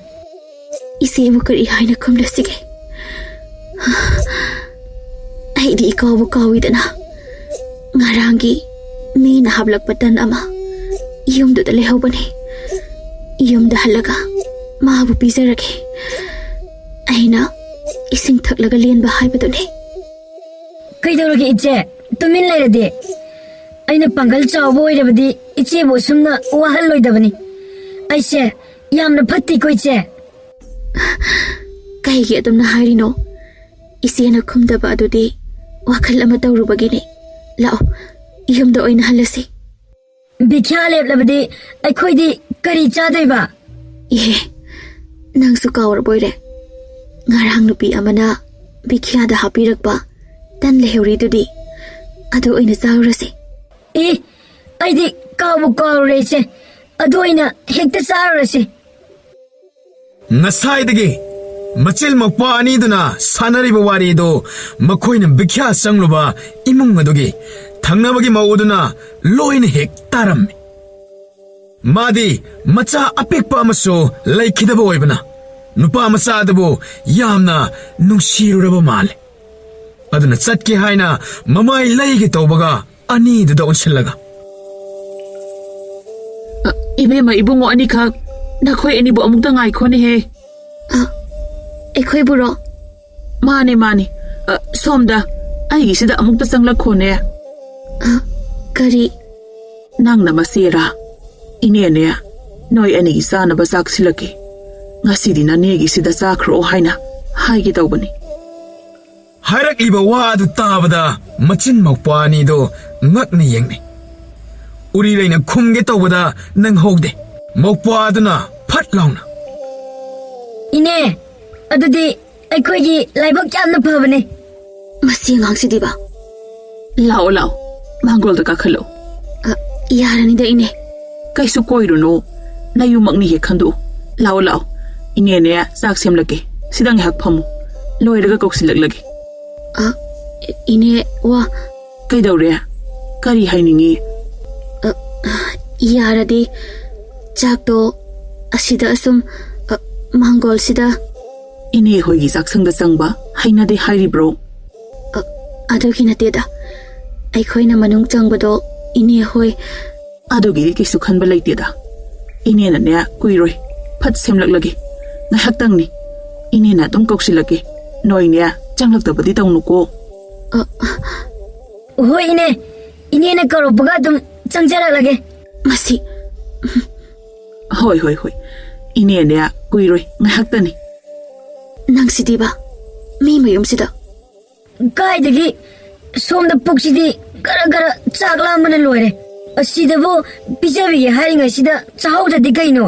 ꯏꯆꯦꯕꯨ ꯀꯔꯤ ꯍꯥꯏꯅ ꯈꯨꯝꯂꯁꯤꯒꯦ? ꯑꯩꯗꯤ ꯏꯀꯥꯎꯕ ꯀꯥꯎꯏꯗꯅ꯫ ꯉꯔꯥꯡꯒꯤ ꯃꯤꯅ ꯍꯥꯞꯂꯛꯄ ꯇꯟ ꯑꯃ ꯌꯨꯝꯗꯨꯗ ꯂꯩꯍꯧꯕꯅꯤ꯫ ꯌꯨꯝꯗ ꯍꯜꯂꯒ ꯃꯥꯕꯨ ꯄꯤꯖꯔꯒꯦ꯫ ꯑꯩꯅ ꯏꯁꯤꯡ ꯊꯛꯂꯒ ꯂꯦꯟꯕ ꯍꯥꯏꯕꯗꯨꯅꯤ꯫ ꯀꯩꯗꯧꯔꯒꯦ ꯏꯆꯦ? ꯇꯨꯃꯤꯟ ꯂꯩꯔꯗꯤ? ꯑꯩꯅ ꯄꯥꯡꯒꯜ ꯆꯥꯎꯕ ꯑꯣꯏꯔꯕꯗꯤ ꯏꯆꯦꯕꯨ ꯑꯁꯨꯝꯅ ꯋꯥꯍꯜꯂꯣꯏꯗꯕꯅꯤ꯫ ꯑꯩꯁꯦ ꯌꯥꯝꯅ ꯐꯠꯇꯦꯀꯣ ꯏꯆꯦ꯫ ꯀꯩꯒꯤ ꯑꯗꯨꯝꯅ ꯍꯥꯏꯔꯤꯅꯣ? ꯏꯆꯦꯅ ꯈꯨꯝꯗꯕ ꯑꯗꯨꯗꯤ ꯋꯥꯈꯜ ꯑꯃ ꯇꯧꯔꯨꯕꯒꯤꯅꯤ꯫ ꯂꯥꯛꯑꯣ, ꯌꯨꯝꯗ ꯑꯣꯏꯅ ꯍꯜꯂꯁꯤ꯫ ꯕꯤꯈ꯭ꯌꯥ ꯂꯦꯞꯂꯕꯗꯤ ꯑꯩꯈꯣꯏꯗꯤ ꯀꯔꯤ ꯆꯥꯗꯣꯏꯕ? ꯏꯍꯦ, ꯅꯪꯁꯨ ꯀꯥꯎꯔꯕꯣꯏꯔꯦ? ꯉꯔꯥꯡ ꯅꯨꯄꯤ ꯑꯃꯅ ꯕꯤꯈ꯭ꯌꯥꯗ ꯍꯥꯞꯄꯤꯔꯛꯄ ꯇꯟ ꯂꯩꯍꯧꯔꯤꯗꯨꯗꯤ, ꯑꯗꯨ ꯑꯣꯏꯅ ꯆꯥꯔꯨꯔꯁꯤ꯫ ꯑꯦ, ꯑꯩꯗꯤ ꯀꯥꯎꯕꯨ ꯀꯥꯎꯔꯨꯔꯦ ꯏꯆꯦ꯫ ꯑꯗꯨ ꯑꯣꯏꯅ ꯍꯦꯛꯇ ꯆꯥꯔꯨꯔꯁꯤ꯫ ꯉꯁꯥꯏꯗꯒꯤ ꯃꯆꯤꯜ ꯃꯧꯄ꯭ꯋꯥ ꯑꯅꯤꯗꯨꯅ ꯁꯥꯟꯅꯔꯤꯕ ꯋꯥꯔꯤꯗꯨ ꯃꯈꯣꯏꯅ ꯕꯤꯈ꯭ꯌꯥ ꯆꯪꯂꯨꯕ ꯏꯃꯨꯡ ꯑꯗꯨꯒꯤ ꯊꯪꯅꯕꯒꯤ ꯃꯧ ꯑꯗꯨꯅ ꯂꯣꯏꯅ ꯍꯦꯛ ꯇꯥꯔꯝꯃꯤ꯫ ꯃꯥꯗꯤ ꯃꯆꯥ ꯑꯄꯤꯛꯄ ꯑꯃꯁꯨ ꯂꯩꯈꯤꯗꯕ ꯑꯣꯏꯕꯅ ꯅꯨꯄꯥ ꯃꯆꯥ ꯑꯗꯨꯕꯨ ꯌꯥꯝꯅ ꯅꯨꯡꯁꯤꯔꯨꯔꯕ ꯃꯥꯜꯂꯦ꯫ ꯑꯗꯨꯅ ꯆꯠꯀꯦ ꯍꯥꯏꯅ ꯃꯃꯥꯏ ꯂꯩꯒꯦ ꯇꯧꯕꯒ ꯑꯅꯤꯗꯨꯗ ꯑꯣꯟꯁꯤꯜꯂꯒ, "ꯑ, ꯏꯕꯦꯝꯃ, ꯏꯕꯨꯡꯉꯣ ꯑꯅꯤꯈꯛ, ꯅꯈꯣꯏ ꯑꯅꯤꯕꯨ ꯑꯃꯨꯛꯇ ꯉꯥꯏꯈꯣꯅꯦꯍꯦ꯫" "ꯑ, ꯑꯩꯈꯣꯏꯕꯨꯔꯣ?" "ꯃꯥꯅꯦ, ꯃꯥꯅꯦ꯫ ꯑ, ꯁꯣꯝꯗ, ꯑꯩꯒꯤꯁꯤꯗ ꯑꯃꯨꯛꯇ ꯆꯪꯂꯛꯈꯣꯅꯦ꯫" "ꯑ, ꯀꯔꯤ?" "ꯅꯪꯅ ꯃꯆꯦꯔꯥ? ꯏꯅꯦꯅꯦ, ꯅꯣꯏ ꯑꯅꯤꯒꯤ ꯆꯥꯅꯕ ꯆꯥꯛ ꯁꯤꯜꯂꯛꯀꯦ꯫ ꯉꯁꯤꯗꯤ ꯅꯅꯦꯒꯤꯁꯤꯗ ꯆꯥꯈ꯭ꯔꯣ ꯍꯥꯏꯅ ꯍꯥꯏꯒꯦ ꯇꯧꯕꯅꯤ꯫" ꯍꯥꯏꯔꯛꯂꯤꯕ ꯋꯥ ꯑꯗꯨ ꯇꯥꯕꯗ ꯃꯆꯤꯟ ꯃꯧꯄ꯭ꯋꯥ ꯑꯅꯤꯗꯨ ꯉꯛꯅ ꯌꯦꯡꯅꯩ꯫ ꯎꯔꯤꯔꯩꯅ ꯈꯨꯝꯒꯦ ꯇꯧꯕꯗ ꯅꯪꯍꯧꯗꯦ꯫ ꯃꯧꯄ꯭ꯋꯥ ꯑꯗꯨꯅ ꯐꯠ ꯂꯥꯎꯅ, "ꯏꯅꯦ, ꯑꯗꯨꯗꯤ ꯑꯩꯈꯣꯏꯒꯤ ꯂꯥꯏꯕꯛ ꯌꯥꯝꯅ ꯐꯕꯅꯦ꯫" "ꯃꯁꯤ ꯑꯉꯥꯡꯁꯤꯗꯤꯕ꯫" "ꯂꯥꯛꯑꯣ, ꯂꯥꯛꯑꯣ, ꯃꯥꯡꯒꯣꯜꯗ ꯀꯥꯈꯠꯂꯛꯑꯣ꯫" "ꯑ, ꯌꯥꯔꯅꯤꯗ, ꯏꯅꯦ꯫" "ꯀꯩꯁꯨ ꯀꯣꯏꯔꯨꯅꯨ, ꯅꯌꯨꯝꯃꯛꯅꯤ ꯍꯦꯛ ꯈꯟꯗꯣꯛꯎ꯫ ꯂꯥꯛꯑꯣ, ꯂꯥꯛꯑꯣ, ꯏꯅꯦꯅꯦ ꯆꯥꯛ ꯁꯦꯝꯂꯛꯀꯦ, ꯁꯤꯗ ꯉꯥꯏꯍꯥꯛ ꯐꯝꯃꯨ, ꯂꯣꯏꯔꯒ ꯀꯧꯁꯤꯜꯂꯛꯂꯒꯦ꯫" "ꯑ, ꯏꯅꯦ, ꯋꯥ꯫" "ꯀꯩꯗꯧꯔꯦ? ꯀꯔꯤ ꯍꯥꯏꯅꯤꯡꯉꯤ?" "ꯑ, ꯌꯥꯔꯗꯤ ꯆꯥꯛꯇꯣ ꯑꯁꯤꯗ ꯑꯁꯨꯝ, ꯑ, ꯃꯥꯡꯒꯣꯜꯁꯤꯗ꯫" "ꯏꯅꯦ ꯍꯣꯏꯒꯤ ꯆꯥꯛꯁꯪꯗ ꯆꯪꯕ ꯍꯩꯅꯗꯦ ꯍꯥꯏꯔꯤꯕ꯭ꯔꯣ?" "ꯑ, ꯑꯗꯨꯒꯤ ꯅꯠꯇꯦꯗ, ꯑꯩꯈꯣꯏꯅ ꯃꯅꯨꯡ ꯆꯪꯕꯗꯣ ꯏꯅꯦ ꯍꯣꯏ꯫" "ꯑꯗꯨꯒꯤꯗꯤ ꯀꯩꯁꯨ ꯈꯟꯕ ꯂꯩꯇꯦꯗ, ꯏꯅꯦꯅꯅꯦ ꯀꯨꯏꯔꯣꯏ, ꯐꯠ ꯁꯦꯝꯂꯛꯂꯒꯦ꯫ ꯉꯥꯏꯍꯥꯛꯇꯪꯅꯤ꯫ ꯏꯅꯦꯅ ꯑꯗꯨꯝ ꯀꯧꯁꯤꯜꯂꯛꯀꯦ꯫ ꯅꯣꯏꯅꯦ, ꯆꯪꯂꯛꯇꯕꯗꯤ ꯇꯧꯅꯨꯀꯣ꯫ ꯑ, ꯍꯣꯏ, ꯏꯅꯦ꯫ ꯏꯅꯦꯅ ꯀꯧꯔꯛꯄꯒ ꯑꯗꯨꯝ ꯆꯪꯖꯔꯛꯂꯒꯦ꯫ ꯃꯁꯤ꯫ ꯍꯣꯏ, ꯍꯣꯏ, ꯍꯣꯏ꯫ ꯏꯅꯦꯅꯦ, ꯀꯨꯏꯔꯣꯏ, ꯉꯥꯏꯍꯥꯛꯇꯅꯤ꯫ ꯅꯪꯁꯤꯗꯤꯕ, ꯃꯤ ꯃꯌꯨꯝꯁꯤꯗ꯫ ꯀꯥꯏꯗꯒꯤ? ꯁꯣꯝꯗ ꯄꯨꯛꯁꯤꯗꯤ ꯒꯔ ꯒꯔ ꯆꯥꯛ ꯂꯥꯝꯕꯅ ꯂꯣꯏꯔꯦ꯫ ꯑꯁꯤꯗꯕꯨ ꯄꯤꯖꯕꯤꯒꯦ ꯍꯥꯏꯔꯤꯉꯩꯁꯤꯗ ꯆꯥꯍꯧꯗ꯭ꯔꯗꯤ ꯀꯩꯅꯣ?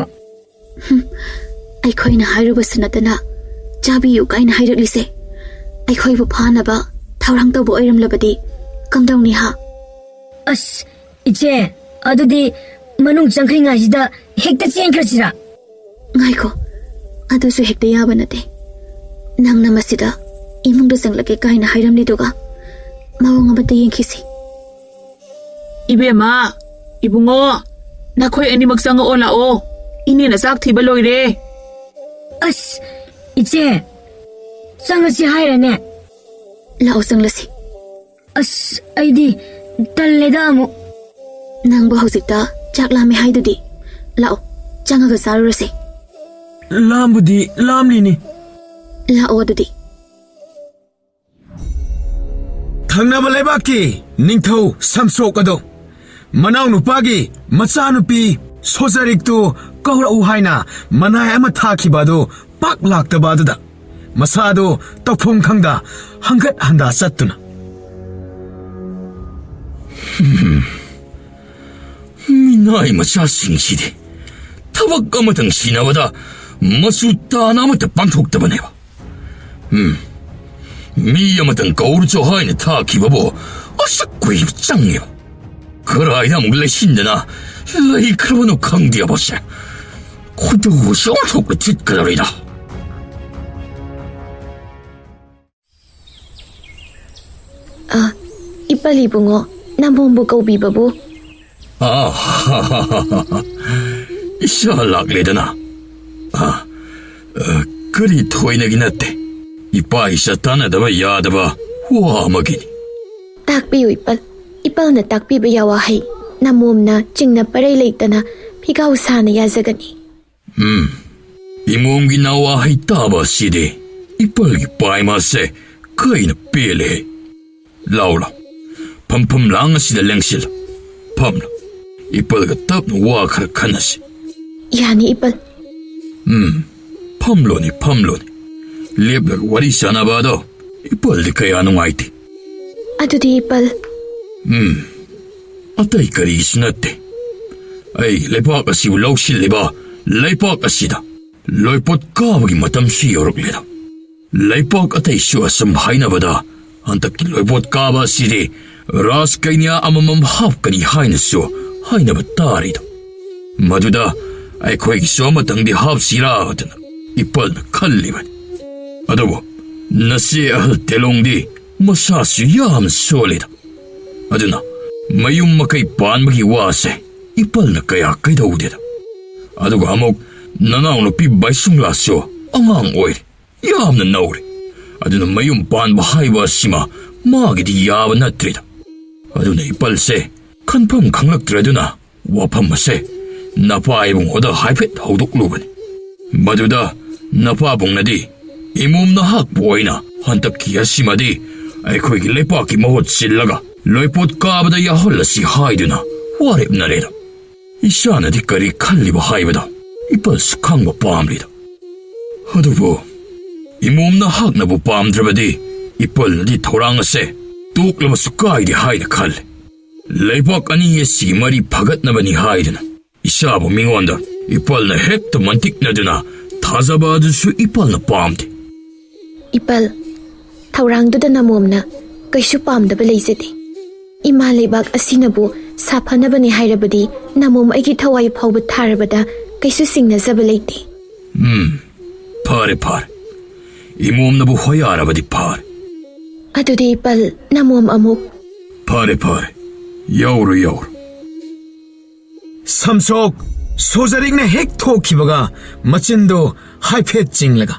ꯍꯨꯝ, ꯑꯩꯈꯣꯏꯅ ꯍꯥꯏꯔꯨꯕꯁꯨ ꯅꯠꯇꯅ ꯆꯥꯕꯤꯌꯨ ꯀꯥꯏꯅ ꯍꯥꯏꯔꯛꯂꯤꯁꯦ꯫ ꯑꯩꯈꯣꯏꯕꯨ ꯐꯥꯅꯕ ꯊꯧꯔꯥꯡ ꯇꯧꯕ ꯑꯣꯏꯔꯝꯂꯕꯗꯤ ꯀꯝꯗꯧꯅꯤ ꯍꯥ? ꯑꯁ, ꯏꯆꯦ, ꯑꯗꯨꯗꯤ ꯃꯅꯨꯡ ꯆꯪꯈ꯭ꯔꯤꯉꯩꯁꯤꯗ ꯍꯦꯛꯇ ꯆꯦꯟꯈ꯭ꯔꯁꯤꯔꯥ? ꯉꯥꯏꯈꯣ, ꯑꯗꯨꯁꯨ ꯍꯦꯛꯇ ꯌꯥꯕ ꯅꯠꯇꯦ꯫ ꯅꯪꯅ ꯃꯁꯤꯗ ꯏꯃꯨꯡꯗ ꯆꯪꯂꯛꯀꯦ ꯀꯥꯏꯅ ꯍꯥꯏꯔꯝꯂꯤꯗꯨꯒ ꯃꯑꯣꯡ ꯑꯃꯇ ꯌꯦꯡꯈꯤꯁꯤ꯫ ꯏꯕꯦꯝꯃ, ꯏꯕꯨꯡꯉꯣ, ꯅꯈꯣꯏ ꯑꯅꯤꯃꯛ ꯆꯪꯉꯛꯑꯣ ꯂꯥꯛꯑꯣ꯫ ꯏꯅꯦꯅ ꯆꯥꯛ ꯊꯤꯕ ꯂꯣꯏꯔꯦ꯫ ꯑꯁ, ꯏꯆꯦ, ꯆꯪꯉꯁꯤ ꯍꯥꯏꯔꯅꯦ? ꯂꯥꯛꯑꯣ, ꯆꯪꯂꯁꯤ꯫ ꯑꯁ, ꯑꯩꯗꯤ ꯇꯜꯂꯦꯗ ꯑꯃꯨꯛ꯫ ꯅꯪꯕꯨ ꯍꯧꯖꯤꯛꯇ ꯆꯥꯛ ꯂꯥꯝꯃꯦ ꯍꯥꯏꯗꯨꯗꯤ꯫ ꯂꯥꯛꯑꯣ, ꯆꯪꯉꯒ ꯆꯥꯔꯨꯔꯁꯦ꯫ ꯂꯥꯝꯕꯨꯗꯤ ꯂꯥꯝꯂꯤꯅꯤ꯫ ꯂꯥꯛꯑꯣ ꯑꯗꯨꯗꯤ꯫ ꯊꯪꯅꯕ ꯂꯩꯕꯥꯛꯀꯤ ꯅꯤꯡꯊꯧ ꯁꯝꯁꯣꯛ ꯑꯗꯣ ꯃꯅꯥꯎꯅꯨꯄꯥꯒꯤ ꯃꯆꯥꯅꯨꯄꯤ ꯁꯣꯖꯔꯤꯛꯇꯨ ꯀꯧꯔꯛꯎ ꯍꯥꯏꯅ ꯃꯅꯥꯏ ꯑꯃ ꯊꯥꯈꯤꯕ ꯑꯗꯨ ꯄꯥꯛ ꯂꯥꯛꯇꯕ ꯑꯗꯨꯗ ꯃꯁꯥꯗꯨ ꯇꯧꯐꯝ ꯈꯪꯗ ꯍꯪꯒꯠ ꯍꯟꯗ ꯆꯠꯇꯨꯅ, "ꯃꯤꯅꯥꯏ ꯃꯆꯥꯁꯤꯡꯁꯤꯗꯤ ꯊꯕꯛ ꯑꯃꯇꯪ ꯁꯤꯟꯅꯕꯗ ꯃꯆꯨ ꯇꯥꯅ ꯑꯃꯠꯇ ꯄꯥꯡꯊꯣꯛꯇꯕꯅꯦꯕ꯫ ꯎꯝ, ꯃꯤ ꯑꯃꯇꯪ ꯀꯧꯔꯨꯆꯣ ꯍꯥꯏꯅ ꯊꯥꯈꯤꯕꯕꯨ ꯑꯁꯨꯛ ꯀꯨꯏꯅ ꯆꯪꯉꯦꯕ꯫ ꯀꯗꯥꯏꯗ ꯑꯃꯨꯛ ꯂꯩꯁꯤꯟꯗꯅ ꯂꯩꯈ꯭ꯔꯕꯅꯣ ꯈꯪꯗꯦꯕꯁꯦ꯫ ꯈꯣꯏꯗꯧꯁꯦ ꯑꯣꯟꯊꯣꯛꯅ ꯊꯤꯠꯀꯗꯧꯔꯤꯗ꯫" ꯑ, ꯏꯄꯥꯂꯤ ꯏꯕꯨꯡꯉꯣ, ꯅꯃꯣꯝꯕꯨ ꯀꯧꯕꯤꯕꯕꯨ꯫ ꯑ, ꯏꯆꯥ ꯂꯥꯛꯂꯦꯗꯅ꯫ ꯑ, ꯑ, ꯀꯔꯤ ꯊꯣꯏꯅꯒꯤ ꯅꯠꯇꯦ꯫ ꯏꯄꯥ ꯏꯆꯥ ꯇꯥꯟꯅꯗꯕ ꯌꯥꯗꯕ ꯋꯥ ꯑꯃꯒꯤꯅꯤ꯫ ꯇꯥꯛꯄꯤꯌꯨ ꯏꯄꯜ꯫ ꯏꯄꯜꯅ ꯇꯥꯛꯄꯤꯕ ꯌꯥ ꯋꯥꯍꯩ ꯅꯃꯣꯝꯅ ꯆꯤꯡꯅ ꯄꯔꯩ ꯂꯩꯇꯅ ꯐꯤꯒꯥꯎ ꯁꯥꯅ ꯌꯥꯖꯒꯅꯤ꯫ ꯎꯝ, ꯏꯃꯣꯝꯒꯤ ꯅꯥꯋꯥ ꯍꯩ ꯇꯥꯕ ꯑꯁꯤꯗꯤ ꯏꯄꯜꯒꯤ ꯄꯥꯏꯃꯁꯦ ꯀꯩꯅ ꯄꯦꯜꯂꯦ꯫ ꯂꯥꯎ, ꯂꯥꯎ, ꯐꯝꯐꯝ ꯂꯥꯡ ꯑꯁꯤꯗ ꯂꯦꯡꯁꯤꯜꯂꯨ꯫ ꯐꯝꯂꯨ꯫ ꯏꯄꯜꯒ ꯇꯞꯅ ꯋꯥ ꯈꯔ ꯈꯟꯅꯁꯤ꯫ ꯌꯥꯅꯤ, ꯏꯄꯜ꯫ ꯎꯝ, ꯐꯝꯂꯣꯅꯤ, ꯐꯝꯂꯣꯅꯤ꯫ ꯂꯦꯞꯂꯒ ꯋꯥꯔꯤ ꯁꯥꯟꯅꯕ ꯑꯗꯣ ꯏꯄꯜꯗꯤ ꯀꯌꯥ ꯅꯨꯡꯉꯥꯏꯇꯦ꯫ ꯑꯗꯨꯗꯤ ꯏꯄꯜ꯫ ꯎꯝ, ꯑꯇꯩ ꯀꯔꯤꯁꯨ ꯅꯠꯇꯦ꯫ ꯑꯩ ꯂꯩꯄꯥꯛ ꯑꯁꯤꯕꯨ ꯂꯧꯁꯤꯜꯂꯤꯕ ꯂꯩꯄꯥꯛ ꯑꯁꯤꯗ ꯂꯣꯏꯄꯣꯠ ꯀꯥꯕꯒꯤ ꯃꯇꯝꯁꯨ ꯌꯧꯔꯛꯂꯦꯗ꯫ ꯂꯩꯄꯥꯛ ꯑꯇꯩꯁꯨ ꯑꯁꯨꯝ ꯍꯥꯏꯅꯕꯗ ꯍꯟꯗꯛꯀꯤ ꯂꯣꯏꯄꯣꯠ ꯀꯥꯕ ꯑꯁꯤꯗꯤ ꯔꯥꯖ ꯀꯩꯅ꯭ꯌꯥ ꯑꯃꯃꯝ ꯍꯥꯞꯀꯅꯤ ꯍꯥꯏꯅꯁꯨ ꯍꯥꯏꯅꯕ ꯇꯥꯔꯤꯗ꯫ ꯃꯗꯨꯗ ꯑꯩꯈꯣꯏꯒꯤꯁꯨ ꯑꯃꯇꯪꯗꯤ ꯍꯥꯞꯁꯤꯔꯥꯗꯅ ꯏꯄꯜꯅ ꯈꯜꯂꯤꯕꯅꯤ꯫ ꯑꯗꯨꯕꯨ ꯅꯆꯦ ꯑꯍꯜ ꯇꯦꯂꯣꯡꯗꯤ ꯃꯁꯥꯁꯨ ꯌꯥꯝꯅ ꯁꯣꯜꯂꯤꯗ꯫ ꯑꯗꯨꯅ ꯃꯌꯨꯝ ꯃꯀꯩ ꯄꯥꯟꯕꯒꯤ ꯋꯥꯁꯦ ꯏꯄꯜꯅ ꯀꯌꯥ ꯀꯩꯗꯧꯗꯦꯗ꯫ ꯑꯗꯨꯒ ꯑꯃꯨꯛ ꯅꯅꯥꯎꯅꯨꯄꯤ ꯕꯥꯏꯁꯨꯡꯂꯥꯁꯨ ꯑꯉꯥꯡ ꯑꯣꯏꯔꯤ, ꯌꯥꯝꯅ ꯅꯧꯔꯤ꯫ ꯑꯗꯨꯅ ꯃꯌꯨꯝ ꯄꯥꯟꯕ ꯍꯥꯏꯕ ꯑꯁꯤꯃ ꯃꯥꯒꯤꯗꯤ ꯌꯥꯕ ꯅꯠꯇ꯭ꯔꯤꯗ꯫ ꯑꯗꯨꯅ ꯏꯄꯜꯁꯦ ꯈꯟꯐꯝ ꯈꯪꯂꯛꯇ꯭ꯔꯗꯨꯅ ꯋꯥꯐꯝ ꯑꯁꯦ ꯅꯄꯥ ꯏꯕꯨꯡꯉꯣꯗ ꯍꯥꯏꯐꯦꯠ ꯍꯧꯗꯣꯛꯂꯨꯕꯅꯤ꯫ ꯃꯗꯨꯗ ꯅꯄꯥꯕꯨꯡꯅꯗꯤ ꯏꯃꯣꯝ ꯅꯍꯥꯛꯄꯨ ꯑꯣꯏꯅ ꯍꯟꯗꯛꯀꯤ ꯑꯁꯤꯃꯗꯤ ꯑꯩꯈꯣꯏꯒꯤ ꯂꯩꯄꯥꯛꯀꯤ ꯃꯍꯨꯠ ꯁꯤꯜꯂꯒ ꯂꯣꯏꯄꯣꯠ ꯀꯥꯕꯗ ꯌꯥꯎꯍꯜꯂꯁꯤ ꯍꯥꯏꯗꯨꯅ ꯋꯥꯔꯦꯞꯅꯔꯦꯗ꯫ ꯏꯁꯥꯅꯗꯤ ꯀꯔꯤ ꯈꯜꯂꯤꯕ ꯍꯥꯏꯕꯗꯣ ꯏꯄꯜꯁꯨ ꯈꯪꯕ ꯄꯥꯝꯂꯤꯗ꯫ ꯑꯗꯨꯕꯨ ꯏꯃꯣꯝ ꯅꯍꯥꯛꯅꯕꯨ ꯄꯥꯝꯗ꯭ꯔꯕꯗꯤ ꯏꯄꯜꯅꯗꯤ ꯊꯧꯔꯥꯡ ꯑꯁꯦ ꯇꯣꯛꯂꯕꯁꯨ ꯀꯥꯏꯗꯦ ꯍꯥꯏꯅ ꯈꯜꯂꯤ꯫ ꯂꯩꯕꯥꯛ ꯑꯅꯤ ꯑꯁꯤꯒꯤ ꯃꯔꯤ ꯐꯒꯠꯅꯕꯅꯤ ꯍꯥꯏꯗꯨꯅ ꯏꯆꯥꯕꯨ ꯃꯤꯉꯣꯟꯗ ꯏꯄꯜꯅ ꯍꯦꯛꯇ ꯃꯟꯇꯤꯛꯅꯗꯨꯅ ꯊꯥꯖꯕ ꯑꯗꯨꯁꯨ ꯏꯄꯜꯅ ꯄꯥꯝꯗꯦ꯫ ꯏꯄꯜ, ꯊꯧꯔꯥꯡꯗꯨꯗ ꯅꯃꯣꯝꯅ ꯀꯩꯁꯨ ꯄꯥꯝꯗꯕ ꯂꯩꯖꯗꯦ꯫ ꯏꯃꯥ ꯂꯩꯕꯥꯛ ꯑꯁꯤꯅꯕꯨ ꯁꯥꯐꯅꯕꯅꯤ ꯍꯥꯏꯔꯕꯗꯤ ꯅꯃꯣꯝ ꯑꯩꯒꯤ ꯊꯋꯥꯏ ꯐꯥꯎꯕ ꯊꯥꯔꯕꯗ ꯀꯩꯁꯨ ꯆꯤꯡꯅꯖꯕ ꯂꯩꯇꯦ꯫ ꯎꯝ, ꯐꯔꯦ, ꯐꯔꯦ꯫ ꯏꯃꯣꯝꯅꯕꯨ ꯍꯣꯌꯥꯔꯕꯗꯤ ꯐꯔꯦ꯫ ꯑꯗꯨꯗꯤ ꯏꯄꯜ, ꯅꯃꯣꯝ ꯑꯃꯨꯛ꯫ ꯐꯔꯦ, ꯐꯔꯦ꯫ ꯌꯧꯔꯨ, ꯌꯧꯔꯨ꯫ ꯁꯝꯁꯣꯛ ꯁꯣꯖꯔꯤꯛꯅ ꯍꯦꯛ ꯊꯣꯛꯈꯤꯕꯒ ꯃꯆꯤꯟꯗꯨ ꯍꯥꯏꯐꯦꯠ ꯆꯤꯡꯂꯒ,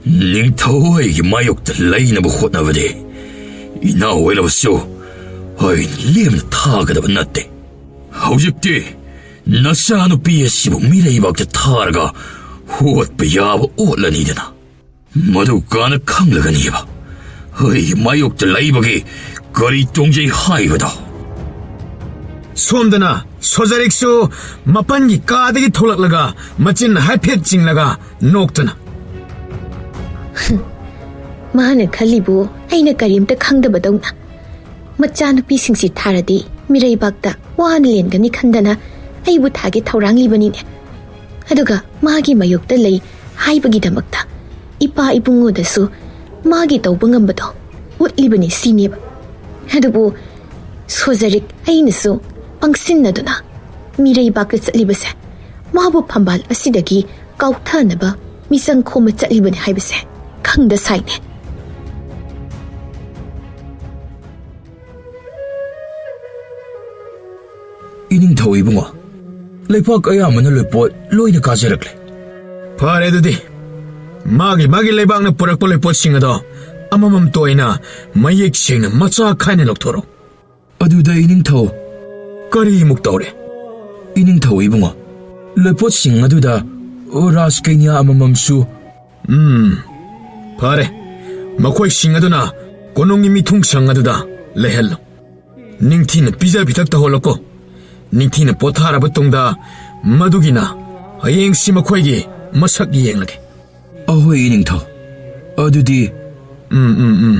"ꯅꯤꯡꯊꯧ ꯑꯩꯒꯤ ꯃꯥꯌꯣꯛꯇ ꯂꯩꯅꯕ ꯍꯣꯠꯅꯕꯗꯤ ꯏꯅꯥꯎ ꯑꯣꯏꯔꯕꯁꯨ ꯑꯩ ꯂꯦꯝꯅ ꯊꯥꯒꯗꯕ ꯅꯠꯇꯦ꯫ ꯍꯧꯖꯤꯛꯇꯤ ꯅꯆꯥꯅꯨꯄꯤ ꯑꯁꯤꯕꯨ ꯃꯤꯔꯩꯕꯥꯛꯇ ꯊꯥꯔꯒ ꯑꯣꯠꯄ ꯌꯥꯕ ꯑꯣꯠꯂꯅꯤꯗꯅ꯫ ꯃꯗꯨ ꯀꯥꯟꯅ ꯈꯪꯂꯒꯅꯤꯕ ꯑꯩꯒꯤ ꯃꯥꯌꯣꯛꯇ ꯂꯩꯕꯒꯤ ꯀꯔꯤ ꯇꯣꯡꯖꯩ ꯍꯥꯏꯕꯗꯣ꯫ ꯁꯣꯝꯗꯅ ꯁꯣꯖꯔꯤꯛꯁꯨ ꯃꯄꯟꯒꯤ ꯀꯥꯗꯒꯤ ꯊꯣꯛꯂꯛꯂꯒ ꯃꯆꯤꯟ ꯍꯥꯏꯐꯦꯠ ꯆꯤꯡꯂꯒ ꯅꯣꯛꯇꯨꯅ, ꯃꯥꯅ ꯈꯜꯂꯤꯕꯨ ꯑꯩꯅ ꯀꯔꯤꯝꯇ ꯈꯪꯗꯕꯗꯧꯅ꯫ ꯃꯆꯥꯅꯨꯄꯤꯁꯤꯡꯁꯤ ꯊꯥꯔꯗꯤ ꯃꯤꯔꯩꯕꯥꯛꯇ ꯋꯥꯅ ꯂꯦꯟꯒꯅꯤ ꯈꯟꯗꯅ ꯑꯩꯕꯨ ꯊꯥꯒꯦ ꯊꯧꯔꯥꯡꯂꯤꯕꯅꯤꯅꯦ꯫ ꯑꯗꯨꯒ ꯃꯥꯒꯤ ꯃꯥꯌꯣꯛꯇ ꯂꯩ ꯍꯥꯏꯕꯒꯤꯗꯃꯛꯇ ꯏꯄꯥ ꯏꯕꯨꯡꯉꯣꯗꯁꯨ ꯃꯥꯒꯤ ꯇꯧꯕ ꯉꯝꯕꯗꯣ ꯎꯠꯂꯤꯕꯅꯤ ꯁꯤꯅꯦꯕ꯫ ꯑꯗꯨꯕꯨ ꯁꯣꯖꯔꯤꯛ ꯑꯩꯅꯁꯨ ꯄꯪꯁꯤꯟꯅꯗꯨꯅ ꯃꯤꯔꯩꯕꯥꯛꯇ ꯆꯠꯂꯤꯕꯁꯦ ꯃꯥꯕꯨ ꯐꯝꯕꯥꯜ ꯑꯁꯤꯗꯒꯤ ꯀꯥꯎꯊꯅꯕ ꯃꯤꯆꯪ ꯈꯣꯝꯕ ꯆꯠꯂꯤꯕꯅꯤ ꯍꯥꯏꯕꯁꯦ ꯈꯪꯗ ꯁꯥꯏꯅꯦ꯫ ꯏꯅꯤꯡꯊꯧ ꯏꯕꯨꯡꯉꯣ, ꯂꯩꯄꯥꯛ ꯑꯌꯥꯝꯕꯅ ꯂꯣꯏꯄꯣꯠ ꯂꯣꯏꯅ ꯀꯥꯖꯔꯛꯂꯦ꯫ ꯐꯔꯦ ꯑꯗꯨꯗꯤ, ꯃꯥꯒꯤ ꯃꯥꯒꯤ ꯂꯩꯕꯥꯛꯅ ꯄꯨꯔꯛꯄ ꯂꯣꯏꯄꯣꯠꯁꯤꯡ ꯑꯗꯣ ꯑꯃꯃꯝꯇ ꯑꯣꯏꯅ ꯃꯌꯦꯛ ꯁꯦꯡꯅ ꯃꯆꯥ ꯈꯥꯏꯅ ꯂꯧꯊꯣꯔꯛꯎ꯫ ꯑꯗꯨꯗ ꯏꯅꯤꯡꯊꯧ꯫ ꯀꯔꯤꯃꯨꯛ ꯇꯧꯔꯦ? ꯏꯅꯤꯡꯊꯧ ꯏꯕꯨꯡꯉꯣ, ꯂꯣꯏꯄꯣꯠꯁꯤꯡ ꯑꯗꯨꯗ ꯔꯥꯖꯀꯩꯅ꯭ꯌꯥ ꯑꯃꯃꯝꯁꯨ꯫ ꯎꯝ, ꯐꯔꯦ꯫ ꯃꯈꯣꯏꯁꯤꯡ ꯑꯗꯨꯅ ꯀꯣꯅꯨꯡꯒꯤ ꯃꯤꯊꯨꯡꯁꯪ ꯑꯗꯨꯗ ꯂꯩꯍꯜꯂꯨ꯫ ꯅꯤꯡꯊꯤꯅ ꯄꯤꯖ ꯄꯤꯊꯛ ꯇꯧꯍꯜꯂꯣꯀꯣ꯫ ꯅꯤꯡꯊꯤꯅ ꯄꯣꯊꯥꯔꯕ ꯇꯨꯡꯗ ꯃꯗꯨꯒꯤꯅ ꯍꯌꯦꯡꯁꯤ ꯃꯈꯣꯏꯒꯤ ꯃꯁꯛ ꯌꯦꯡꯂꯒꯦ꯫ ꯑꯍꯣꯏ, ꯏꯅꯤꯡꯊꯧ꯫ ꯑꯗꯨꯗꯤ꯫ ꯎꯝ, ꯎꯝ, ꯎꯝ꯫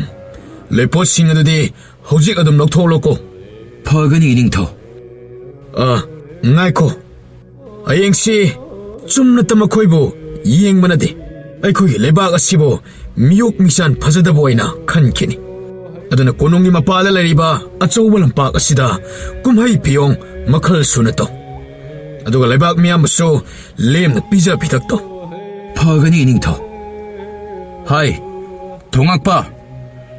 ꯂꯩꯄꯣꯠꯁꯤꯡ ꯑꯗꯨꯗꯤ ꯍꯧꯖꯤꯛ ꯑꯗꯨꯝ ꯂꯧꯊꯣꯛꯂꯣꯀꯣ꯫ ꯐꯒꯅꯤ, ꯏꯅꯤꯡꯊꯧ꯫ ꯑ, ꯉꯥꯏꯈꯣ꯫ ꯍꯌꯦꯡꯁꯤ ꯆꯨꯝꯅꯇ ꯃꯈꯣꯏꯕꯨ ꯌꯦꯡꯕꯅꯗꯤ ꯑꯩꯈꯣꯏꯒꯤ ꯂꯩꯕꯥꯛ ꯑꯁꯤꯕꯨ ꯃꯤꯌꯣꯛ ꯃꯤꯆꯥꯟ ꯐꯖꯗꯕ ꯑꯣꯏꯅ ꯈꯟꯈꯤꯅꯤ꯫ ꯑꯗꯨꯅ ꯀꯣꯅꯨꯡꯒꯤ ꯃꯄꯥꯗ ꯂꯩꯔꯤꯕ ꯑꯆꯧꯕ ꯂꯝꯄꯥꯛ ꯑꯁꯤꯗ ꯀꯨꯝꯍꯩ ꯐꯤꯌꯣꯡ ꯃꯈꯜ ꯁꯨꯅ ꯇꯧ꯫ ꯑꯗꯨꯒ ꯂꯩꯕꯥꯛ ꯃꯤꯌꯥꯝꯕꯨꯁꯨ ꯂꯦꯝꯅ ꯄꯤꯖ ꯄꯤꯊꯛ ꯇꯧ꯫ ꯐꯒꯅꯤ, ꯏꯅꯤꯡꯊꯧ꯫ ꯍꯥꯏ, ꯊꯣꯉꯛꯄ,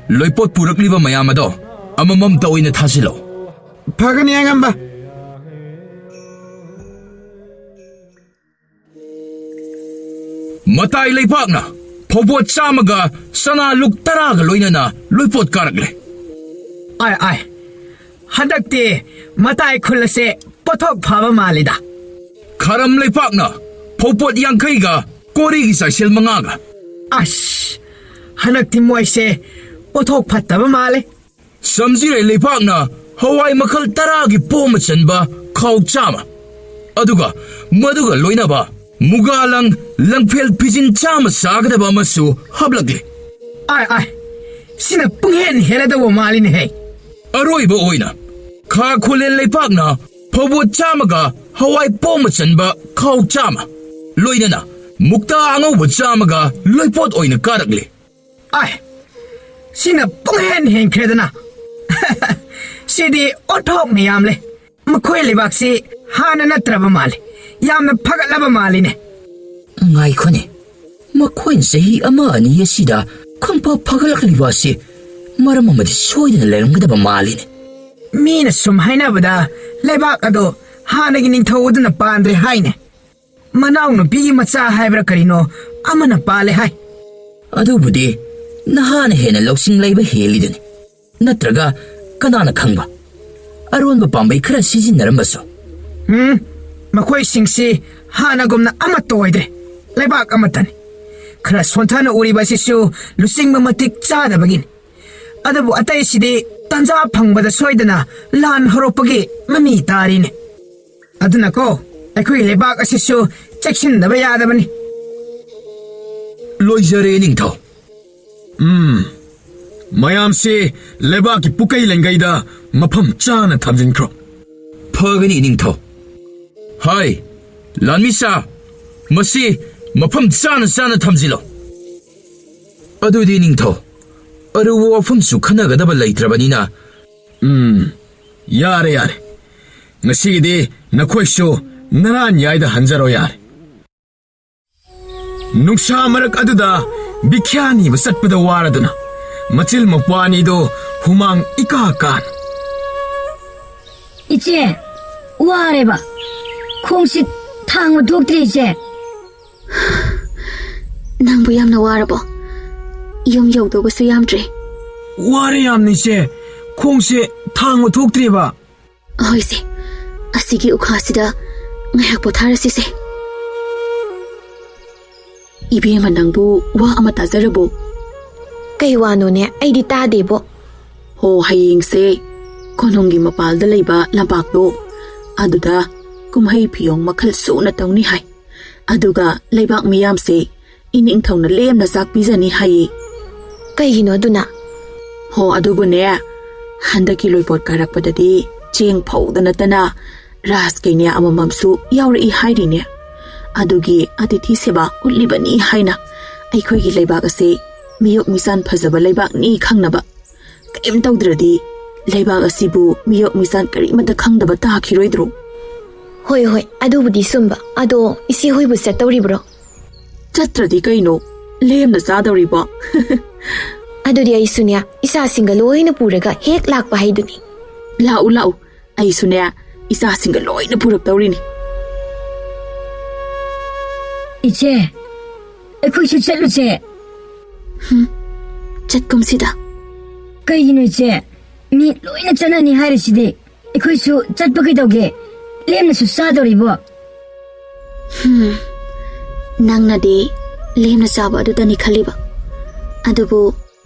ꯂꯣꯏꯄꯣꯠ ꯄꯨꯔꯛꯂꯤꯕ ꯃꯌꯥꯝ ꯑꯗꯣ ꯑꯃꯃꯝꯇ ꯑꯣꯏꯅ ꯊꯥꯖꯤꯜꯂꯣ꯫ ꯐꯒꯅꯤ, ꯑꯉꯝꯕ꯫ ꯃꯇꯥꯏ ꯂꯩꯄꯥꯛꯅ ꯐꯧꯕꯣꯠ ꯆꯥꯝꯃꯒ ꯁꯅꯥ ꯂꯨꯛ ꯇꯔꯥꯒ ꯂꯣꯏꯅꯅ ꯂꯣꯏꯄꯣꯠ ꯀꯥꯔꯛꯂꯦ꯫ ꯑꯥꯏ, ꯑꯥꯏ, ꯍꯟꯗꯛꯇꯤ ꯃꯇꯥꯏ ꯈꯨꯜ ꯑꯁꯦ ꯄꯣꯠꯊꯣꯛ ꯐꯕ ꯃꯥꯜꯂꯤꯗ꯫ ꯈꯥꯔꯝ ꯂꯩꯄꯥꯛꯅ ꯐꯧꯄꯣꯠ ꯌꯥꯡꯈꯩꯒ ꯀꯣꯔꯤꯒꯤ ꯆꯥꯏꯁꯦꯜ ꯃꯉꯥꯒ꯫ ꯑꯁ, ꯍꯟꯗꯛꯇꯤ ꯃꯣꯏꯁꯦ ꯄꯣꯠꯊꯣꯛ ꯐꯠꯇꯕ ꯃꯥꯜꯂꯦ꯫ ꯁꯝꯖꯤꯔꯩ ꯂꯩꯄꯥꯛꯅ ꯍꯋꯥꯏ ꯃꯈꯜ ꯇꯔꯥꯒꯤ ꯄꯣꯝ ꯑꯃ ꯆꯟꯕ ꯈꯥꯎ ꯆꯥꯝꯃ, ꯑꯗꯨꯒ ꯃꯗꯨꯒ ꯂꯣꯏꯅꯕ ꯃꯨꯒꯥ ꯂꯪ, ꯂꯪꯐꯦꯜ ꯐꯤꯖꯤꯟ ꯆꯥꯝꯃ ꯆꯥꯒꯗꯕ ꯑꯃꯁꯨ ꯍꯥꯞꯂꯛꯂꯤ꯫ ꯑꯥꯏ, ꯑꯥꯏ, ꯁꯤꯅ ꯄꯨꯡꯍꯦꯟ ꯍꯦꯜꯂꯗꯧꯕ ꯃꯥꯜꯂꯤꯅꯦꯍꯦ꯫ ꯑꯔꯣꯏꯕ ꯑꯣꯏꯅ ꯈꯥ ꯈꯨꯂꯦꯟ ꯂꯩꯄꯥꯛꯅ ꯐꯧꯕꯣꯠ ꯆꯥꯝꯃꯒ ꯍꯋꯥꯏ ꯄꯣꯝ ꯑꯃ ꯆꯟꯕ ꯈꯥꯎ ꯆꯥꯝꯃ, ꯂꯣꯏꯅꯅ ꯃꯨꯛꯇꯥ ꯑꯉꯧꯕ ꯆꯥꯝꯃꯒ ꯂꯣꯏꯄꯣꯠ ꯑꯣꯏꯅ ꯀꯥꯔꯛꯂꯤ꯫ ꯑꯥꯏ, ꯁꯤꯅ ꯄꯨꯡꯍꯦꯟ ꯍꯦꯟꯈ꯭ꯔꯦꯗꯅ꯫ ꯁꯤꯗꯤ ꯑꯣꯟꯊꯣꯛꯅ ꯌꯥꯝꯂꯦ꯫ ꯃꯈꯣꯏ ꯂꯩꯕꯥꯛꯁꯤ ꯍꯥꯟꯅ ꯅꯠꯇ꯭ꯔꯕ ꯃꯥꯜꯂꯦ꯫ ꯌꯥꯝꯅ ꯐꯒꯠꯂꯕ ꯃꯥꯜꯂꯤꯅꯦ꯫ ꯉꯥꯏꯈꯣꯅꯦ, ꯃꯈꯣꯏꯅ ꯆꯍꯤ ꯑꯃ ꯑꯅꯤ ꯑꯁꯤꯗ ꯈꯪꯐ ꯐꯒꯠꯂꯛꯂꯤꯕ ꯑꯁꯤ ꯃꯔꯝ ꯑꯃꯗꯤ ꯁꯣꯏꯗꯅ ꯂꯩꯔꯝꯒꯗꯕ ꯃꯥꯜꯂꯤꯅꯦ꯫ ꯃꯤꯅ ꯁꯨꯝ ꯍꯥꯏꯅꯕꯗ ꯂꯩꯕꯥꯛ ꯑꯗꯣ ꯍꯥꯟꯅꯒꯤ ꯅꯤꯡꯊꯧ ꯑꯗꯨꯅ ꯄꯥꯟꯗ꯭ꯔꯦ ꯍꯥꯏꯅꯦ꯫ ꯃꯅꯥꯎꯅꯨꯄꯤꯒꯤ ꯃꯆꯥ ꯍꯥꯏꯕ꯭ꯔꯥ ꯀꯔꯤꯅꯣ ꯑꯃꯅ ꯄꯥꯜꯂꯦ ꯍꯥꯏ꯫ ꯑꯗꯨꯕꯨꯗꯤ ꯅꯍꯥꯅ ꯍꯦꯟꯅ ꯂꯧꯁꯤꯡ ꯂꯩꯕ ꯍꯦꯜꯂꯤꯗꯨꯅꯤ꯫ ꯅꯠꯇ꯭ꯔꯒ ꯀꯅꯥꯅ ꯈꯪꯕ? ꯑꯔꯣꯟꯕ ꯄꯥꯝꯕꯩ ꯈꯔ ꯁꯤꯖꯤꯟꯅꯔꯝꯕꯁꯨ꯫ ꯎꯝ, ꯃꯈꯣꯏꯁꯤꯡꯁꯤ ꯍꯥꯟꯅꯒꯨꯝꯅ ꯑꯃꯠꯇ ꯑꯣꯏꯗ꯭ꯔꯦ꯫ ꯂꯩꯕꯥꯛ ꯑꯃꯠꯇꯅꯤ꯫ ꯈꯔ ꯁꯣꯟꯊꯅ ꯎꯔꯤꯕ ꯑꯁꯤꯁꯨ ꯂꯨꯆꯤꯡꯕ ꯃꯇꯤꯛ ꯆꯥꯗꯕꯒꯤꯅꯤ꯫ ꯑꯗꯨꯕꯨ ꯑꯇꯩꯁꯤꯗꯤ ꯇꯟꯖꯥ ꯐꯪꯕꯗ ꯁꯣꯏꯗꯅ ꯂꯥꯟ ꯍꯧꯔꯛꯄꯒꯤ ꯃꯃꯤ ꯇꯥꯔꯤꯅꯦ꯫ ꯑꯗꯨꯅꯀꯣ, ꯑꯩꯈꯣꯏ ꯂꯩꯕꯥꯛ ꯑꯁꯤꯁꯨ ꯆꯦꯛꯁꯤꯟꯗꯕ ꯌꯥꯗꯕꯅꯤ꯫ ꯂꯣꯏꯖꯔꯦ, ꯅꯤꯡꯊꯧ꯫ ꯎꯝ, ꯃꯌꯥꯝꯁꯦ ꯂꯩꯕꯥꯛꯀꯤ ꯄꯨꯀꯩ ꯂꯦꯡꯒꯩꯗ ꯃꯐꯝ ꯆꯥꯅ ꯊꯝꯖꯤꯟꯈ꯭ꯔꯣ꯫ ꯐꯒꯅꯤ, ꯅꯤꯡꯊꯧ꯫ ꯍꯥꯏ, ꯂꯥꯟꯃꯤꯁꯥ, ꯃꯁꯤ ꯃꯐꯝ ꯆꯥꯅ ꯆꯥꯅ ꯊꯝꯖꯤꯜꯂꯣ꯫ ꯑꯗꯨꯗꯤ, ꯅꯤꯡꯊꯧ, ꯑꯔꯨꯕ ꯋꯥꯐꯝꯁꯨ ꯈꯟꯅꯒꯗꯕ ꯂꯩꯇ꯭ꯔꯕꯅꯤꯅ, ꯎꯝ, ꯌꯥꯔꯦ, ꯌꯥꯔꯦ꯫ ꯉꯁꯤꯒꯤꯗꯤ ꯅꯈꯣꯏꯁꯨ ꯅꯔꯥꯟ ꯌꯥꯏꯗ ꯍꯟꯖꯔꯣ ꯌꯥꯔꯦ꯫ ꯅꯨꯡꯁꯥ ꯃꯔꯛ ꯑꯗꯨꯗ ꯕꯤꯈ꯭ꯌꯥ ꯅꯤꯕ ꯆꯠꯄꯗ ꯋꯥꯔꯗꯨꯅ ꯃꯆꯤꯜ ꯃꯧꯄ꯭ꯋꯥ ꯑꯅꯤꯗꯨ ꯍꯨꯃꯥꯡ ꯏꯀꯥ ꯀꯥꯅ꯫ ꯏꯆꯦ, ꯋꯥꯔꯦꯕ꯫ ꯈꯣꯡꯁꯤ ꯊꯥꯡꯕ ꯊꯣꯛꯇ꯭ꯔꯦ, ꯏꯆꯦ꯫ ꯅꯪꯕꯨ ꯌꯥꯝꯅ ꯋꯥꯔꯕꯣ? ꯌꯨꯝ ꯌꯧꯗꯧꯕꯁꯨ ꯌꯥꯝꯗ꯭ꯔꯦ꯫ ꯋꯥꯔꯦ ꯌꯥꯝꯅ, ꯏꯆꯦ꯫ ꯈꯣꯡꯁꯦ ꯊꯥꯡꯕ ꯊꯣꯛꯇ꯭ꯔꯤꯕ꯫ ꯑꯍꯣꯏꯁꯦ, ꯑꯁꯤꯒꯤ ꯎꯈꯥꯁꯤꯗ ꯉꯥꯏꯍꯥꯛ ꯄꯣꯊꯥꯔꯁꯤꯁꯦ꯫ ꯏꯕꯦꯝꯃ, ꯅꯪꯕꯨ ꯋꯥ ꯑꯃ ꯇꯥꯖꯔꯕꯣ? ꯀꯩ ꯋꯥꯅꯣꯅꯦ? ꯑꯩꯗꯤ ꯇꯥꯗꯦꯕꯣ꯫ ꯍꯣ, ꯍꯌꯦꯡꯁꯦ ꯀꯣꯅꯨꯡꯒꯤ ꯃꯄꯥꯜꯗ ꯂꯩꯕ ꯂꯝꯄꯥꯛꯇꯣ, ꯑꯗꯨꯗ ꯀꯨꯝꯍꯩ ꯐꯤꯌꯣꯡ ꯃꯈꯜ ꯁꯨꯅ ꯇꯧꯅꯤ ꯍꯥꯏ꯫ ꯑꯗꯨꯒ ꯂꯩꯕꯥꯛ ꯃꯤꯌꯥꯝꯁꯦ ꯏꯅꯤꯡꯊꯧꯅ ꯂꯦꯝꯅ ꯆꯥꯛ ꯄꯤꯖꯅꯤ ꯍꯥꯏꯌꯦ꯫ ꯀꯩꯒꯤꯅꯣ ꯑꯗꯨꯅ? ꯍꯣ, ꯑꯗꯨꯕꯨꯅꯦ, ꯍꯟꯗꯛꯀꯤ ꯂꯣꯏꯄꯣꯠ ꯀꯥꯔꯛꯄꯗꯗꯤ ꯆꯦꯡ ꯐꯧꯗ ꯅꯠꯇꯅ ꯔꯥꯖꯀꯩꯅ ꯑꯃꯃꯝꯁꯨ ꯌꯥꯎꯔꯛꯏ ꯍꯥꯏꯔꯤꯅꯦ꯫ ꯑꯗꯨꯒꯤ ꯑꯇꯤꯊꯤ ꯁꯦꯕꯥ ꯎꯠꯂꯤꯕꯅꯤ ꯍꯥꯏꯅ ꯑꯩꯈꯣꯏꯒꯤ ꯂꯩꯕꯥꯛ ꯑꯁꯤ ꯃꯤꯌꯣꯛ ꯃꯤꯆꯥꯟ ꯐꯖꯕ ꯂꯩꯕꯥꯛꯅꯤ ꯈꯪꯅꯕ꯫ ꯀꯔꯤꯝ ꯇꯧꯗ꯭ꯔꯗꯤ ꯂꯩꯕꯥꯛ ꯑꯁꯤꯕꯨ ꯃꯤꯌꯣꯛ ꯃꯤꯆꯥꯟ ꯀꯔꯤꯃꯠꯇ ꯈꯪꯗꯕ ꯇꯥꯈꯤꯔꯣꯏꯗ꯭ꯔꯣ? ꯍꯣꯏ, ꯍꯣꯏ, ꯑꯗꯨꯕꯨꯗꯤ ꯆꯨꯝꯕ꯫ ꯑꯗꯣ ꯏꯆꯦ ꯍꯣꯏꯕꯨ ꯆꯠꯇꯧꯔꯤꯕ꯭ꯔꯣ? ꯆꯠꯇ꯭ꯔꯗꯤ ꯀꯩꯅꯣ? ꯂꯦꯝꯅ ꯆꯥꯗꯧꯔꯤꯕꯣ? ꯑꯗꯨꯗꯤ ꯑꯩꯁꯨꯅꯦ, ꯏꯆꯥꯁꯤꯡꯒ ꯂꯣꯏꯅ ꯄꯨꯔꯒ ꯍꯦꯛ ꯂꯥꯛꯄ ꯍꯥꯏꯗꯨꯅꯤ꯫ ꯂꯥꯛꯎ, ꯂꯥꯛꯎ꯫ ꯑꯩꯁꯨꯅꯦ, ꯏꯆꯥꯁꯤꯡꯒ ꯂꯣꯏꯅ ꯄꯨꯔꯛꯇꯧꯔꯤꯅꯤ꯫ ꯏꯆꯦ, ꯑꯩꯈꯣꯏꯁꯨ ꯆꯠꯂꯨꯁꯦ꯫ ꯍꯨꯝ, ꯆꯠꯀꯨꯝꯁꯤꯗ꯫ ꯀꯩꯒꯤꯅꯣ ꯏꯆꯦ? ꯃꯤ ꯂꯣꯏꯅ ꯆꯠꯅꯅꯤ ꯍꯥꯏꯔꯤꯁꯤꯗꯤ꯫ ꯑꯩꯈꯣꯏꯁꯨ ꯆꯠꯄ ꯀꯩꯗꯧꯒꯦ? ꯂꯦꯝꯅꯁꯨ ꯆꯥꯗꯧꯔꯤꯕꯣ? ꯍꯨꯝ, ꯅꯪꯅꯗꯤ ꯂꯦꯝꯅ ꯆꯥꯕ ꯑꯗꯨꯗꯅꯤ ꯈꯜꯂꯤꯕ꯫ ꯑꯗꯨꯕꯨ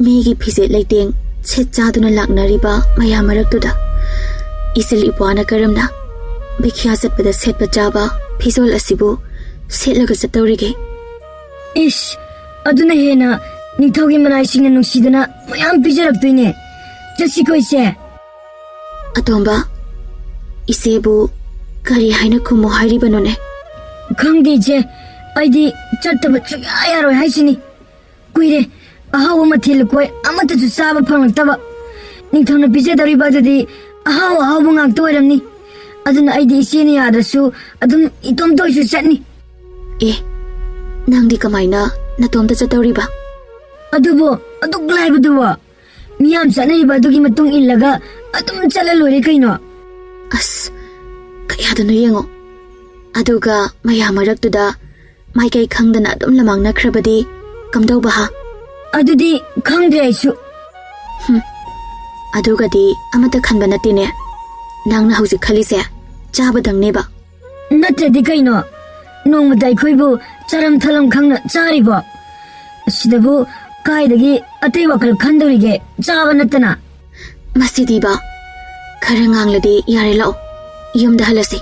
ꯃꯤꯒꯤ ꯐꯤꯖꯦꯠ ꯂꯩꯇꯦꯡ ꯁꯦꯠ ꯆꯥꯗꯨꯅ ꯂꯥꯛꯅꯔꯤꯕ ꯃꯌꯥꯝ ꯃꯔꯛꯇꯨꯗ ꯏꯆꯤꯜ ꯏꯄ꯭ꯋꯥꯅ ꯀꯔꯝꯅ ꯚꯤꯈ꯭ꯌꯥ ꯆꯠꯄꯗ ꯁꯦꯠꯄ ꯆꯥꯕ ꯐꯤꯖꯣꯜ ꯑꯁꯤꯕꯨ ꯁꯦꯠꯂꯒ ꯆꯠꯇꯧꯔꯤꯒꯦ? ꯏꯁ, ꯑꯗꯨꯅ ꯍꯦꯟꯅ ꯅꯤꯡꯊꯧꯒꯤ ꯃꯅꯥꯏꯁꯤꯡꯅ ꯅꯨꯡꯁꯤꯗꯅ ꯃꯌꯥꯝ ꯄꯤꯖꯔꯛꯇꯣꯏꯅꯦ꯫ ꯆꯠꯁꯤꯀꯣ, ꯏꯆꯦ꯫ ꯑꯇꯣꯝꯕ, ꯏꯆꯦꯕꯨ ꯀꯔꯤ ꯍꯥꯏꯅ ꯈꯨꯝꯃꯨ ꯍꯥꯏꯔꯤꯕꯅꯣꯅꯦ? ꯈꯪꯗꯦ, ꯏꯆꯦ꯫ ꯑꯩꯗꯤ ꯆꯠꯇꯕ ꯁꯨꯡꯌꯥ ꯌꯥꯔꯣꯏ ꯍꯥꯏꯁꯤꯅꯤ꯫ ꯀꯨꯏꯔꯦ ꯑꯍꯥꯎꯕ ꯃꯊꯦꯜ ꯂꯨꯀꯣꯏ ꯑꯃꯠꯇꯁꯨ ꯆꯥꯕ ꯐꯪꯂꯛꯇꯕ꯫ ꯅꯤꯡꯊꯧꯅ ꯄꯤꯖꯗꯧꯔꯤꯕ ꯑꯗꯨꯗꯤ ꯑꯍꯥꯎ ꯑꯍꯥꯎꯕ ꯉꯥꯛꯇ ꯑꯣꯏꯔꯝꯅꯤ꯫ ꯑꯗꯨꯅ ꯑꯩꯗꯤ ꯏꯆꯦꯅ ꯌꯥꯗ꯭ꯔꯁꯨ ꯑꯗꯨꯝ ꯏꯇꯣꯝꯇ ꯑꯣꯏꯁꯨ ꯆꯠꯅꯤ꯫ ꯑꯦ, ꯅꯪꯗꯤ ꯀꯃꯥꯏꯅ ꯅꯇꯣꯝꯇ ꯆꯠꯇꯧꯔꯤꯕ? ꯑꯗꯨꯕꯨ ꯑꯗꯨꯛ ꯂꯥꯏꯕꯗꯨꯕꯣ? ꯃꯤꯌꯥꯝ ꯆꯠꯅꯔꯤꯕ ꯑꯗꯨꯒꯤ ꯃꯇꯨꯡ ꯏꯜꯂꯒ ꯑꯗꯨꯝ ꯆꯠꯂ ꯂꯣꯏꯔꯦ ꯀꯩꯅꯣ꯫ ꯑꯁ, ꯀꯌꯥꯗꯅꯣ ꯌꯦꯡꯉꯣ꯫ ꯑꯗꯨꯒ ꯃꯌꯥꯝ ꯃꯔꯛꯇꯨꯗ ꯃꯥꯏꯀꯩ ꯈꯪꯗꯅ ꯑꯗꯨꯝ ꯂꯃꯥꯡꯅꯈ꯭ꯔꯕꯗꯤ ꯀꯝꯗꯧꯕ ꯍꯥ? ꯑꯗꯨꯗꯤ ꯈꯪꯗ꯭ꯔꯦ ꯑꯩꯁꯨ꯫ ꯍꯨꯝ꯫ ꯑꯗꯨꯒꯗꯤ ꯑꯃꯠꯇ ꯈꯟꯕ ꯅꯠꯇꯦꯅꯦ꯫ ꯅꯪꯅ ꯍꯧꯖꯤꯛ ꯈꯜꯂꯤꯁꯦ ꯆꯥꯕꯗꯪꯅꯦꯕ꯫ ꯅꯠꯇ꯭ꯔꯗꯤ ꯀꯩꯅꯣ? ꯅꯣꯡꯃꯗ ꯑꯩꯈꯣꯏꯕꯨ ꯆꯥꯔꯝ ꯊꯛꯂꯝ ꯈꯪꯅ ꯆꯥꯔꯤꯕꯣ? ꯑꯁꯤꯗꯕꯨ ꯀꯥꯏꯗꯒꯤ ꯑꯇꯩ ꯋꯥꯈꯜ ꯈꯟꯗꯧꯔꯤꯒꯦ, ꯆꯥꯕ ꯅꯠꯇꯅ? ꯃꯁꯤꯗꯤꯕ, ꯈꯔ ꯉꯥꯡꯂꯗꯤ ꯌꯥꯔꯦ, ꯂꯥꯛꯑꯣ, ꯌꯨꯝꯗ ꯍꯜꯂꯁꯤ꯫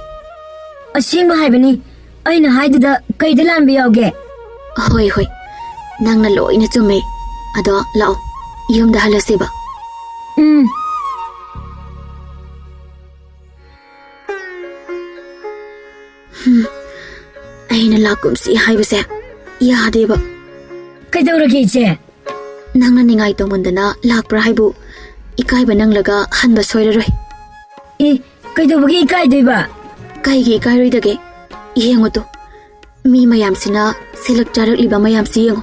ꯑꯁꯦꯡꯕ ꯍꯥꯏꯕꯅꯤ, ꯑꯩꯅ ꯍꯥꯏꯗꯨꯗ ꯀꯩꯗ ꯂꯥꯟꯕ ꯌꯥꯎꯒꯦ? ꯍꯣꯏ, ꯍꯣꯏ, ꯅꯪꯅ ꯂꯣꯏꯅ ꯆꯨꯝꯃꯦ꯫ ꯑꯗꯣ ꯂꯥꯛꯑꯣ, ꯌꯨꯝꯗ ꯍꯜꯂꯁꯦꯕ꯫ ꯎꯝ꯫ ꯍꯨꯝ, ꯑꯩꯅ ꯂꯥꯛꯀꯨꯝꯁꯤ ꯍꯥꯏꯕꯁꯦ ꯌꯥꯗꯦꯕ꯫ ꯀꯩꯗꯧꯔꯒꯦ, ꯏꯆꯦ? ꯅꯪꯅ ꯅꯤꯡꯉꯥꯏ ꯇꯧꯃꯟꯗꯅ ꯂꯥꯛꯄ꯭ꯔꯥ ꯍꯥꯏꯕꯨ, ꯏꯀꯥꯏꯕ ꯅꯪꯂꯒ ꯍꯟꯕ ꯁꯣꯏꯔꯔꯣꯏ꯫ ꯑꯦ, ꯀꯩꯗꯧꯕꯒꯤ ꯏꯀꯥꯏꯗꯣꯏꯕ? ꯀꯩꯒꯤ ꯏꯀꯥꯏꯔꯣꯏꯗꯒꯦ? ꯌꯦꯡꯉꯨ ꯇꯨ, ꯃꯤ ꯃꯌꯥꯝꯁꯤꯅ ꯁꯦꯠꯂꯛ ꯆꯥꯔꯛꯂꯤꯕ ꯃꯌꯥꯝꯁꯤ ꯌꯦꯡꯉꯨ꯫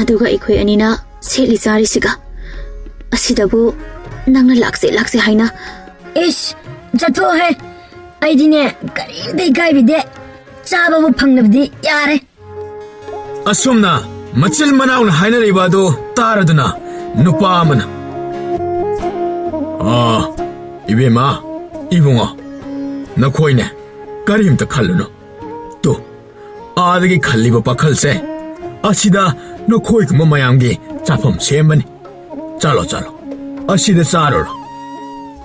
ꯑꯗꯨꯒ ꯑꯩꯈꯣꯏ ꯑꯅꯤꯅ ꯁꯦꯠꯂꯤ ꯆꯥꯔꯤꯁꯤꯒ꯫ ꯑꯁꯤꯗꯕꯨ ꯅꯪꯅ ꯂꯥꯛꯁꯦ, ꯂꯥꯛꯁꯦ ꯍꯥꯏꯅ꯫ ꯏꯁ, ꯆꯠꯊꯣꯛꯑꯣꯍꯦ꯫ ꯑꯩꯗꯤꯅꯦ, ꯀꯔꯤꯝꯇ ꯏꯀꯥꯏꯕꯤꯗꯦ꯫ ꯆꯥꯕꯕꯨ ꯐꯪꯂꯕꯗꯤ ꯌꯥꯔꯦ꯫ ꯑꯁꯨꯝꯅ ꯃꯆꯤꯟ ꯃꯅꯥꯎꯅ ꯍꯥꯏꯅꯔꯤꯕ ꯑꯗꯨ ꯇꯥꯔꯗꯨꯅ ꯅꯨꯄꯥ ꯑꯃꯅ, "ꯑꯥ, ꯏꯕꯦꯝꯃ, ꯏꯕꯨꯡꯉꯣ, ꯅꯈꯣꯏꯅꯦ ꯀꯔꯤꯝꯇ ꯈꯜꯂꯨꯅꯨ꯫ ꯇꯨ, ꯑꯥꯗꯒꯤ ꯈꯜꯂꯤꯕ ꯄꯥꯈꯜꯁꯦ, ꯑꯁꯤꯗ ꯅꯈꯣꯏꯒꯨꯝꯕ ꯃꯌꯥꯝꯒꯤ ꯆꯥꯐꯝ ꯁꯦꯝꯕꯅꯤ꯫ ꯆꯠꯂꯣ, ꯆꯠꯂꯣ, ꯑꯁꯤꯗ ꯆꯥꯔꯨꯔꯣ꯫"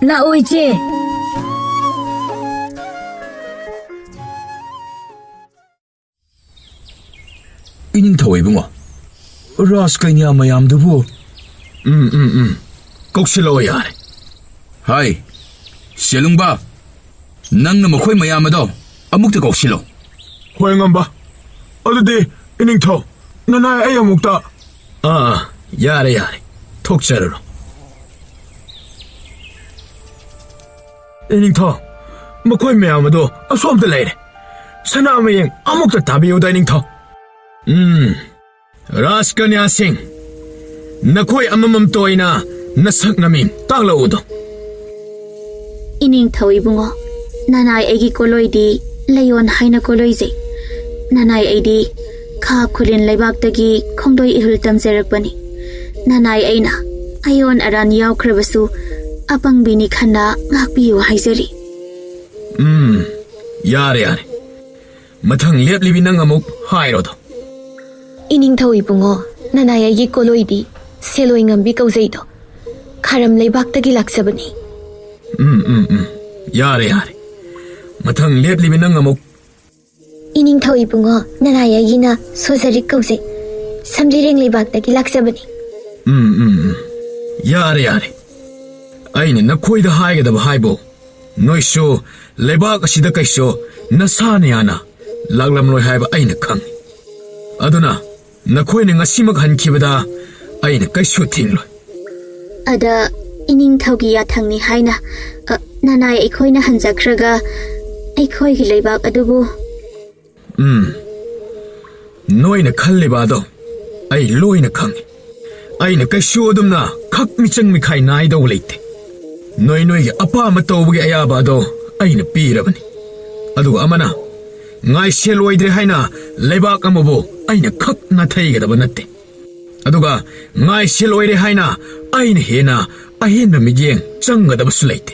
ꯂꯥꯛꯑꯣ, ꯏꯆꯦ꯫ ꯏꯅꯤꯡꯊꯧ ꯏꯕꯨꯡꯉꯣ, ꯔꯥꯖꯀꯩꯅ꯭ꯌꯥ ꯃꯌꯥꯝꯗꯨꯕꯨ꯫ ꯎꯝ, ꯎꯝ, ꯎꯝ꯫ ꯀꯧꯁꯤꯜꯂꯛꯑꯣ ꯌꯥꯔꯦ꯫ ꯍꯥꯏ, ꯆꯦꯂꯨꯡꯕ, ꯅꯪꯅ ꯃꯈꯣꯏ ꯃꯌꯥꯝ ꯑꯗꯣ ꯑꯃꯨꯛꯇ ꯀꯧꯁꯤꯜꯂꯣ꯫ ꯍꯣꯏ, ꯉꯝꯕ꯫ ꯑꯗꯨꯗꯤ, ꯏꯅꯤꯡꯊꯧ, ꯅꯅꯥꯏ ꯑꯩ ꯑꯃꯨꯛꯇ꯫ ꯑꯥ, ꯑꯥ, ꯌꯥꯔꯦ, ꯌꯥꯔꯦ꯫ ꯊꯣꯛꯆꯔꯨꯔꯣ꯫ ꯏꯅꯤꯡꯊꯧ, ꯃꯈꯣꯏ ꯃꯌꯥꯝ ꯑꯗꯣ ꯑꯁꯣꯝꯗ ꯂꯩꯔꯦ꯫ ꯁꯅꯥ ꯃꯌꯦꯡ ꯑꯃꯨꯛꯇ ꯇꯥꯕꯤꯌꯨꯗ, ꯏꯅꯤꯡꯊꯧ꯫ ꯎꯝ, ꯔꯥꯖꯀꯟꯌꯥꯁꯤꯡ, ꯅꯈꯣꯏ ꯑꯃꯃꯝꯇ ꯑꯣꯏꯅ ꯅꯁꯛ ꯅꯃꯤꯡ ꯇꯥꯛꯂꯛꯎꯗꯣ꯫ ꯏꯅꯤꯡꯊꯧ ꯏꯕꯨꯡꯉꯣ, ꯅꯅꯥꯏ ꯑꯩꯒꯤ ꯀꯣꯂꯣꯏꯗꯤ ꯂꯩꯌꯣꯟ ꯍꯥꯏꯅ ꯀꯣꯂꯣꯏꯖꯩ꯫ ꯅꯅꯥꯏ ꯑꯩꯗꯤ ꯈꯥ ꯈꯨꯂꯦꯟ ꯂꯩꯕꯥꯛꯇꯒꯤ ꯈꯣꯡꯗꯣꯏ ꯏꯍꯨꯜ ꯇꯝꯖꯔꯛꯄꯅꯤ꯫ ꯅꯅꯥꯏ ꯑꯩꯅ ꯑꯌꯣꯟ ꯑꯔꯥꯟ ꯌꯥꯎꯈ꯭ꯔꯕꯁꯨ ꯑꯄꯪꯕꯤꯅꯤ ꯈꯟꯅ ꯉꯥꯛꯄꯤꯌꯨ ꯍꯥꯏꯖꯔꯤ꯫ ꯎꯝ, ꯌꯥꯔꯦ, ꯌꯥꯔꯦ꯫ ꯃꯊꯪ ꯂꯦꯞꯂꯤꯕꯤ ꯅꯪ ꯑꯃꯨꯛ ꯍꯥꯏꯔꯣꯗꯣ꯫ ꯏꯅꯤꯡꯊꯧ ꯏꯕꯨꯡꯉꯣ, ꯅꯅꯥꯏ ꯑꯩꯒꯤ ꯀꯣꯂꯣꯏꯗꯤ ꯁꯦꯂꯣꯏ ꯉꯝꯕꯤ ꯀꯧꯖꯩꯗꯣ꯫ ꯈꯥꯔꯝ ꯂꯩꯕꯥꯛꯇꯒꯤ ꯂꯥꯛꯆꯕꯅꯤ꯫ ꯎꯝ, ꯎꯝ, ꯎꯝ꯫ ꯌꯥꯔꯦ, ꯌꯥꯔꯦ꯫ ꯃꯊꯪ ꯂꯦꯞꯂꯤꯕꯤ ꯅꯪ ꯑꯃꯨꯛ꯫ ꯏꯅꯤꯡꯊꯧ ꯏꯕꯨꯡꯉꯣ, ꯅꯅꯥꯏ ꯑꯩꯒꯤꯅ ꯁꯣꯖꯔꯤꯛ ꯀꯧꯖꯩ꯫ ꯁꯝꯖꯤꯔꯦꯡ ꯂꯩꯕꯥꯛꯇꯒꯤ ꯂꯥꯛꯆꯕꯅꯤ꯫ ꯎꯝ, ꯎꯝ, ꯎꯝ꯫ ꯌꯥꯔꯦ, ꯌꯥꯔꯦ꯫ ꯑꯩꯅ ꯅꯈꯣꯏꯗ ꯍꯥꯏꯒꯗꯕ ꯍꯥꯏꯕꯨ, ꯅꯣꯏꯁꯨ ꯂꯩꯕꯥꯛ ꯑꯁꯤꯗ ꯀꯩꯁꯨ ꯅꯁꯥꯅ ꯌꯥꯅ ꯂꯥꯛꯂꯝꯂꯣꯏ ꯍꯥꯏꯕ ꯑꯩꯅ ꯈꯪꯏ꯫ ꯑꯗꯨꯅ ꯅꯈꯣꯏꯅ ꯉꯁꯤꯃꯛ ꯍꯟꯈꯤꯕꯗ ꯑꯩꯅ ꯀꯩꯁꯨ ꯊꯤꯡꯂꯣꯏ꯫ ꯑꯗ ꯏꯅꯤꯡꯊꯧꯒꯤ ꯌꯥꯊꯪꯅꯤ ꯍꯥꯏꯅ, ꯑ, ꯅꯅꯥꯏ ꯑꯩꯈꯣꯏꯅ ꯍꯟꯖꯈ꯭ꯔꯒ ꯑꯩꯈꯣꯏꯒꯤ ꯂꯩꯕꯥꯛ ꯑꯗꯨꯕꯨ꯫ ꯎꯝ꯫ ꯅꯣꯏꯅ ꯈꯜꯂꯤꯕ ꯑꯗꯣ ꯑꯩ ꯂꯣꯏꯅ ꯈꯪꯏ꯫ ꯑꯩꯅ ꯀꯩꯁꯨ ꯑꯗꯨꯝꯅ ꯈꯛ ꯃꯤꯆꯪ ꯃꯤꯈꯥꯏ ꯅꯥꯏꯗꯧꯕ ꯂꯩꯇꯦ꯫ ꯅꯣꯏ ꯅꯣꯏꯒꯤ ꯑꯄꯥꯝꯕ ꯇꯧꯕꯒꯤ ꯑꯌꯥꯕ ꯑꯗꯣ ꯑꯩꯅ ꯄꯤꯔꯕꯅꯤ꯫ ꯑꯗꯨꯒ ꯑꯃꯅ ꯉꯥꯏꯁꯦꯜ ꯑꯣꯏꯗ꯭ꯔꯦ ꯍꯥꯏꯅ ꯂꯩꯕꯥꯛ ꯑꯃꯕꯨ ꯑꯩꯅ ꯈꯛ ꯅꯥꯊꯩꯒꯗꯕ ꯅꯠꯇꯦ꯫ ꯑꯗꯨꯒ ꯉꯥꯏꯁꯦꯜ ꯑꯣꯏꯔꯦ ꯍꯥꯏꯅ ꯑꯩꯅ ꯍꯦꯟꯅ ꯑꯍꯦꯟꯕ ꯃꯤꯠꯌꯦꯡ ꯆꯪꯒꯗꯕꯁꯨ ꯂꯩꯇꯦ꯫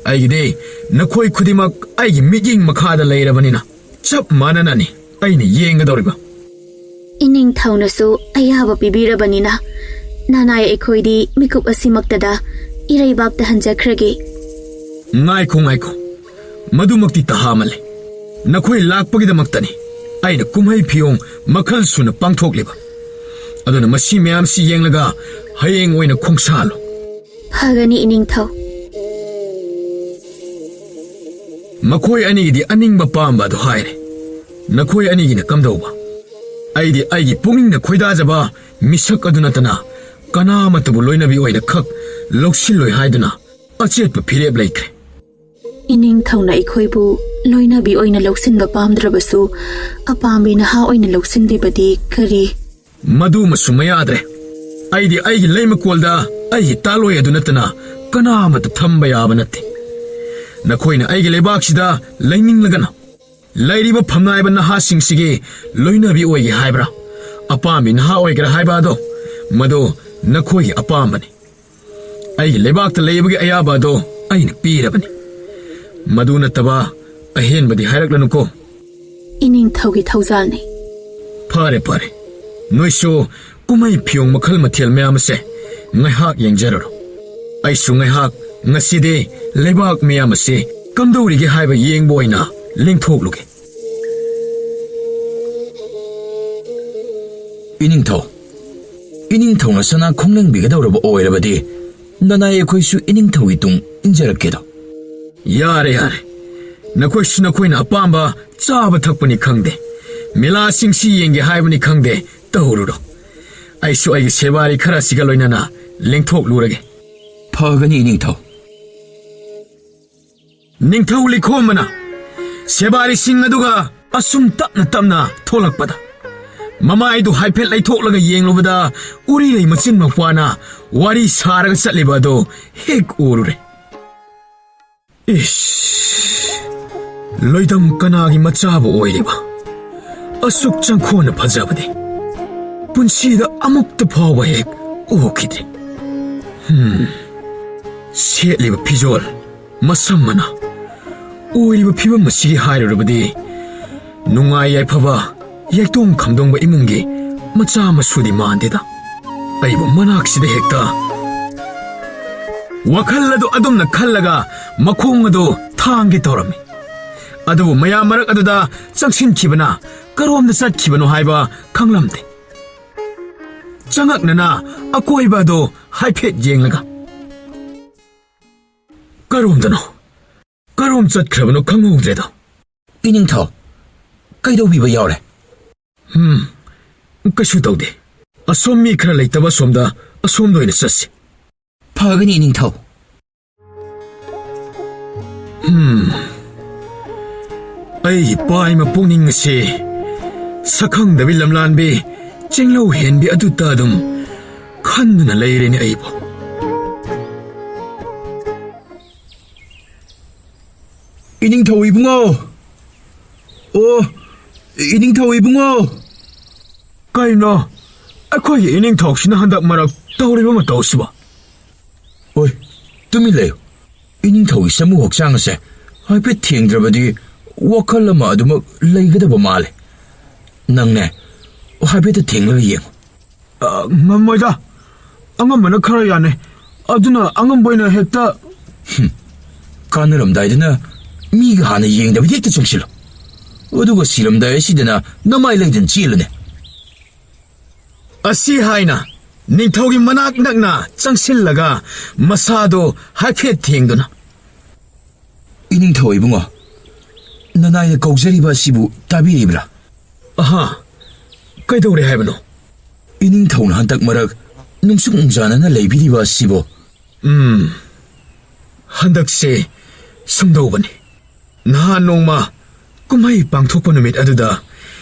ꯑꯩꯒꯤꯗꯤ ꯅꯈꯣꯏ ꯈꯨꯗꯤꯡꯃꯛ ꯑꯩꯒꯤ ꯃꯤꯠꯌꯦꯡ ꯃꯈꯥꯗ ꯂꯩꯔꯕꯅꯤꯅ ꯆꯞ ꯃꯥꯟꯅꯅꯅꯤ ꯑꯩꯅ ꯌꯦꯡꯒꯗꯧꯔꯤꯕ꯫ ꯏꯅꯤꯡꯊꯧꯅꯁꯨ ꯑꯌꯥꯕ ꯄꯤꯕꯤꯔꯕꯅꯤꯅ ꯅꯅꯥꯏ ꯑꯩꯈꯣꯏꯗꯤ ꯃꯤꯀꯨꯞ ꯑꯁꯤꯃꯛꯇꯗ ꯏꯔꯩꯕꯥꯛꯇ ꯍꯟꯖꯈ꯭ꯔꯒꯦ꯫ ꯉꯥꯏꯈꯣ, ꯉꯥꯏꯈꯣ꯫ ꯃꯗꯨꯃꯛꯇꯤ ꯇꯍꯥꯃꯜꯂꯦ꯫ ꯅꯈꯣꯏ ꯂꯥꯛꯄꯒꯤꯗꯃꯛꯇꯅꯤ ꯑꯩꯅ ꯀꯨꯝꯍꯩ ꯐꯤꯌꯣꯡ ꯃꯈꯜ ꯁꯨꯅ ꯄꯥꯡꯊꯣꯛꯂꯤꯕ꯫ ꯑꯗꯨꯅ ꯃꯁꯤ ꯃꯌꯥꯝꯁꯤ ꯌꯦꯡꯂꯒ ꯍꯌꯦꯡ ꯑꯣꯏꯅ ꯈꯣꯡꯁꯥꯜꯂꯣ꯫ ꯐꯒꯅꯤ ꯏꯅꯤꯡꯊꯧ꯫ ꯃꯈꯣꯏ ꯑꯅꯤꯒꯤꯗꯤ ꯑꯅꯤꯡꯕ ꯄꯥꯝꯕ ꯑꯗꯨ ꯍꯥꯏꯔꯦ꯫ ꯅꯈꯣꯏ ꯑꯅꯤꯒꯤꯅ ꯀꯝꯗꯧꯕ? ꯑꯩꯗꯤ ꯑꯩꯒꯤ ꯄꯨꯛꯅꯤꯡꯅ ꯈꯣꯏꯗꯥꯖꯕ ꯃꯤꯁꯛ ꯑꯗꯨ ꯅꯠꯇꯅ ꯀꯅꯥꯃꯠꯇꯕꯨ ꯂꯣꯏꯅꯕꯤ ꯑꯣꯏꯅ ꯈꯛ ꯂꯧꯁꯤꯜꯂꯣꯏ ꯍꯥꯏꯗꯨꯅ ꯑꯆꯦꯠꯄ ꯐꯤꯔꯦꯞ ꯂꯩꯈ꯭ꯔꯦ꯫ ꯏꯅꯤꯡꯊꯧꯅ ꯑꯩꯈꯣꯏꯕꯨ ꯂꯣꯏꯅꯕꯤ ꯑꯣꯏꯅ ꯂꯧꯁꯤꯟꯕ ꯄꯥꯝꯗ꯭ꯔꯕꯁꯨ ꯑꯄꯥꯝꯕꯤ ꯅꯍꯥ ꯑꯣꯏꯅ ꯂꯧꯁꯤꯟꯕꯤꯕꯗꯤ ꯀꯔꯤ? ꯃꯗꯨꯃꯁꯨ ꯃꯌꯥꯗ꯭ꯔꯦ꯫ ꯑꯩꯗꯤ ꯑꯩꯒꯤ ꯂꯩꯃꯀꯣꯜꯗ ꯑꯩꯒꯤ ꯇꯥꯂꯣꯏ ꯑꯗꯨ ꯅꯠꯇꯅ ꯀꯅꯥ ꯑꯃꯠꯇ ꯊꯝꯕ ꯌꯥꯕ ꯅꯠꯇꯦ꯫ ꯅꯈꯣꯏꯅ ꯑꯩꯒꯤ ꯂꯩꯕꯥꯛꯁꯤꯗ ꯂꯩꯅꯤꯡꯂꯒꯅ ꯂꯩꯔꯤꯕ ꯐꯝꯅꯥꯏꯕ ꯅꯍꯥꯁꯤꯡꯁꯤꯒꯤ ꯂꯣꯏꯅꯕꯤ ꯑꯣꯏꯒꯦ ꯍꯥꯏꯕ꯭ꯔꯥ? ꯑꯄꯥꯝꯕꯤ ꯅꯍꯥ ꯑꯣꯏꯒꯦꯔꯥ ꯍꯥꯏꯕ ꯑꯗꯣ, ꯃꯗꯨ ꯅꯈꯣꯏꯒꯤ ꯑꯄꯥꯝꯕꯅꯤ꯫ ꯑꯩꯒꯤ ꯂꯩꯕꯥꯛꯇ ꯂꯩꯕꯒꯤ ꯑꯌꯥꯕ ꯑꯗꯣ ꯑꯩꯅ ꯄꯤꯔꯕꯅꯤ꯫ ꯃꯗꯨ ꯅꯠꯇꯕ ꯑꯍꯦꯟꯕꯗꯤ ꯍꯥꯏꯔꯛꯂꯅꯨꯀꯣ꯫ ꯏꯅꯤꯡꯊꯧꯒꯤ ꯊꯧꯖꯥꯜꯅꯤ꯫ ꯐꯔꯦ, ꯐꯔꯦ꯫ ꯅꯣꯏꯁꯨ ꯀꯨꯝꯍꯩ ꯐꯤꯌꯣꯡ ꯃꯈꯜ ꯃꯊꯦꯜ ꯃꯌꯥꯝ ꯑꯁꯦ ꯉꯥꯏꯍꯥꯛ ꯌꯦꯡꯖꯔꯨꯔꯣ꯫ ꯑꯩꯁꯨ ꯉꯥꯏꯍꯥꯛ ꯉꯁꯤꯗꯤ ꯂꯩꯕꯥꯛ ꯃꯌꯥꯝ ꯑꯁꯤ ꯀꯝꯗꯧꯔꯤꯒꯦ ꯍꯥꯏꯕ ꯌꯦꯡꯕ ꯑꯣꯏꯅ ꯂꯦꯡꯊꯣꯛꯂꯨꯒꯦ꯫ ꯏꯅꯤꯡꯊꯧ, ꯏꯅꯤꯡꯊꯧꯅ ꯁꯅꯥ ꯈꯣꯡꯂꯦꯡꯕꯤꯒꯗꯧꯔꯕ ꯑꯣꯏꯔꯕꯗꯤ, ꯅꯅꯥꯏ ꯑꯩꯈꯣꯏꯁꯨ ꯏꯅꯤꯡꯊꯧꯒꯤ ꯇꯨꯡ ꯏꯟꯖꯔꯛꯀꯦꯗꯣ꯫ ꯌꯥꯔꯦ, ꯌꯥꯔꯦ꯫ ꯅꯈꯣꯏꯁꯨ ꯅꯈꯣꯏꯅ ꯑꯄꯥꯝꯕ ꯆꯥꯕ ꯊꯛꯄꯅꯤ ꯈꯪꯗꯦ, ꯃꯦꯂꯥꯁꯤꯡꯁꯤ ꯌꯦꯡꯒꯦ ꯍꯥꯏꯕꯅꯤ ꯈꯪꯗꯦ, ꯇꯧꯔꯨꯔꯣ꯫ ꯑꯩꯁꯨ ꯑꯩꯒꯤ ꯁꯦꯕꯥꯔꯤ ꯈꯔꯁꯤꯒ ꯂꯣꯏꯅꯅ ꯂꯦꯡꯊꯣꯛꯂꯨꯔꯒꯦ꯫ ꯐꯒꯅꯤ, ꯏꯅꯤꯡꯊꯧ꯫ ꯅꯤꯡꯊꯧ ꯂꯤꯈꯣꯝꯕꯅ ꯁꯦꯕꯥꯔꯤꯁꯤꯡ ꯑꯗꯨꯒ ꯑꯁꯨꯝ ꯇꯞꯅ ꯇꯞꯅ ꯊꯣꯛꯂꯛꯄꯗ, ꯃꯃꯥꯏꯗꯨ ꯍꯥꯏꯐꯦꯠ ꯂꯩꯊꯣꯛꯂꯒ ꯌꯦꯡꯂꯨꯕꯗ, ꯎꯔꯤꯔꯩ ꯃꯆꯤꯟ ꯃꯧꯄ꯭ꯋꯥꯅ ꯋꯥꯔꯤ ꯁꯥꯔꯒ ꯆꯠꯂꯤꯕ ꯑꯗꯨ ꯍꯦꯛ ꯎꯔꯨꯔꯦ꯫ ꯏꯁ, ꯂꯣꯏꯗꯝ ꯀꯅꯥꯒꯤ ꯃꯆꯥꯕꯨ ꯑꯣꯏꯔꯤꯕ? ꯑꯁꯨꯛ ꯆꯪꯈꯣꯟꯅ ꯐꯖꯕꯗꯤ ꯄꯨꯟꯁꯤꯗ ꯑꯃꯨꯛꯇ ꯐꯥꯎꯕ ꯍꯦꯛ ꯎꯈꯤꯗ꯭ꯔꯤ꯫ ꯍꯝ, ꯁꯦꯠꯂꯤꯕ ꯐꯤꯖꯣꯜ, ꯃꯁꯝ ꯃꯅꯥ, ꯑꯣꯏꯔꯤꯕ ꯐꯤꯕꯝ ꯑꯁꯤꯒꯤ ꯍꯥꯏꯔꯨꯔꯕꯗꯤ, ꯅꯨꯡꯉꯥꯏ ꯌꯥꯏꯐꯕ, ꯌꯥꯏꯇꯣꯡ ꯈꯝꯗꯣꯡꯕ ꯏꯃꯨꯡꯒꯤ ꯃꯆꯥ ꯃꯁꯨꯗꯤ ꯃꯥꯟꯗꯦꯗ꯫ ꯑꯩꯕꯨ ꯃꯅꯥꯛꯁꯤꯗ ꯍꯦꯛꯇ꯫ ꯋꯥꯈꯜ ꯑꯗꯨ ꯑꯗꯨꯝꯅ ꯈꯜꯂꯒ ꯃꯈꯣꯡ ꯑꯗꯨ ꯊꯥꯡꯒꯦ ꯇꯧꯔꯝꯃꯤ꯫ ꯑꯗꯨꯕꯨ ꯃꯌꯥꯝ ꯃꯔꯛ ꯑꯗꯨꯗ ꯆꯪꯁꯤꯟꯈꯤꯕꯅ ꯀꯔꯣꯝꯗ ꯆꯠꯈꯤꯕꯅꯣ ꯍꯥꯏꯕ ꯈꯪꯂꯝꯗꯦ꯫ ꯆꯉꯛꯅꯅ ꯑꯀꯣꯏꯕ ꯑꯗꯨ ꯍꯥꯏꯐꯦꯠ ꯌꯦꯡꯂꯒ, ꯀꯔꯣꯝꯗꯅꯣ? ꯀꯔꯣꯝ ꯆꯠꯈ꯭ꯔꯕꯅꯣ ꯈꯪꯍꯧꯗ꯭ꯔꯦꯗ꯫ ꯏꯅꯤꯡꯊꯧ, ꯀꯩꯗꯧꯕꯤꯕ ꯌꯥꯎꯔꯦ? ꯍꯝ, ꯀꯩꯁꯨ ꯇꯧꯗꯦ꯫ ꯑꯁꯣꯝ ꯃꯤ ꯈꯔ ꯂꯩꯇꯕ ꯑꯁꯣꯝꯗ, ꯑꯁꯣꯝꯗ ꯑꯣꯏꯅ ꯆꯠꯁꯤ꯫ ꯐꯒꯅꯤ, ꯏꯅꯤꯡꯊꯧ꯫ ꯍꯝ, ꯑꯩꯒꯤ ꯄꯥꯏꯃ ꯄꯨꯛꯅꯤꯡ ꯑꯁꯤ ꯁꯛꯈꯪꯗꯕꯤ ꯂꯝꯂꯥꯟꯕꯤ ꯆꯤꯡꯂꯧ ꯍꯦꯟꯕꯤ ꯑꯗꯨꯇ ꯑꯗꯨꯝ ꯈꯟꯗꯨꯅ ꯂꯩꯔꯦꯅꯦ ꯑꯩꯕꯨ꯫ ꯏꯅꯤꯡꯊꯧ ꯏꯕꯨꯡꯉꯣ! ꯑꯣ, ꯏꯅꯤꯡꯊꯧ ꯏꯕꯨꯡꯉꯣ! ꯀꯩꯅꯣ? ꯑꯩꯈꯣꯏꯒꯤ ꯏꯅꯤꯡꯊꯧꯁꯤꯅ ꯍꯟꯗꯛ ꯃꯔꯛ ꯇꯧꯔꯤꯕ ꯃꯇꯧ ꯑꯁꯤꯕꯣ? ꯑꯣꯏ, ꯇꯨꯃꯤꯟ ꯂꯩꯌꯨ꯫ ꯏꯅꯤꯡꯊꯧꯒꯤ ꯁꯥꯃꯨ ꯍꯛꯆꯥꯡ ꯑꯁꯦ ꯍꯥꯏꯐꯦꯠ ꯊꯦꯡꯗ꯭ꯔꯕꯗꯤ ꯋꯥꯈꯜ ꯑꯃ ꯑꯗꯨꯃꯛ ꯂꯩꯒꯗꯕ ꯃꯥꯜꯂꯦ꯫ ꯅꯪꯅꯦ, ꯍꯥꯏꯐꯦꯠꯇ ꯊꯦꯡꯂꯒ ꯌꯦꯡꯉꯨ꯫ ꯑ, ꯉꯝꯃꯣꯏꯗ꯫ ꯑꯉꯝꯕꯅ ꯈꯔ ꯌꯥꯅꯤ꯫ ꯑꯗꯨꯅ ꯑꯉꯝꯕ ꯑꯣꯏꯅ ꯍꯦꯛꯇ ꯍꯨꯝ꯫ ꯀꯥꯟꯅꯔꯝꯗꯥꯏꯗꯅ ꯃꯤꯒ ꯍꯥꯟꯅ ꯌꯦꯡꯗꯕꯤꯗ ꯍꯦꯛꯇ ꯆꯪꯁꯤꯜꯂꯨ꯫ ꯑꯗꯨꯒ ꯁꯤꯔꯝꯗꯥꯏ ꯑꯁꯤꯗꯅ ꯅꯃꯥꯏ ꯂꯩꯗꯅ ꯆꯦꯜꯂꯨꯅꯦ꯫ ꯑꯁꯤ ꯍꯥꯏꯅ ꯅꯤꯡꯊꯧꯒꯤ ꯃꯅꯥꯛ ꯅꯛꯅ ꯆꯪꯁꯤꯜꯂꯒ ꯃꯁꯥꯗꯣ ꯍꯥꯏꯐꯦꯠ ꯊꯦꯡꯗꯨꯅ, "ꯏꯅꯤꯡꯊꯧ ꯏꯕꯨꯡꯉꯣ, ꯅꯅꯥꯏꯅ ꯀꯧꯖꯔꯤꯕ ꯑꯁꯤꯕꯨ ꯇꯥꯕꯤꯔꯤꯕ꯭ꯔꯥ?" "ꯑꯍꯥ, ꯀꯩꯗꯧꯔꯦ ꯍꯥꯏꯕꯅꯣ?" "ꯏꯅꯤꯡꯊꯧꯅ ꯍꯟꯗꯛ ꯃꯔꯛ ꯅꯨꯡꯁꯨꯛ ꯅꯨꯡꯖꯥꯅꯅ ꯂꯩꯕꯤꯔꯤꯕ ꯑꯁꯤꯕꯨ?" "ꯎꯝ, ꯍꯟꯗꯛꯁꯦ ꯁꯨꯝꯗꯧꯕꯅꯤ꯫ ꯅꯍꯥꯟ ꯅꯣꯡꯃ ꯀꯨꯝꯍꯩ ꯄꯥꯡꯊꯣꯛꯄ ꯅꯨꯃꯤꯠ ꯑꯗꯨꯗ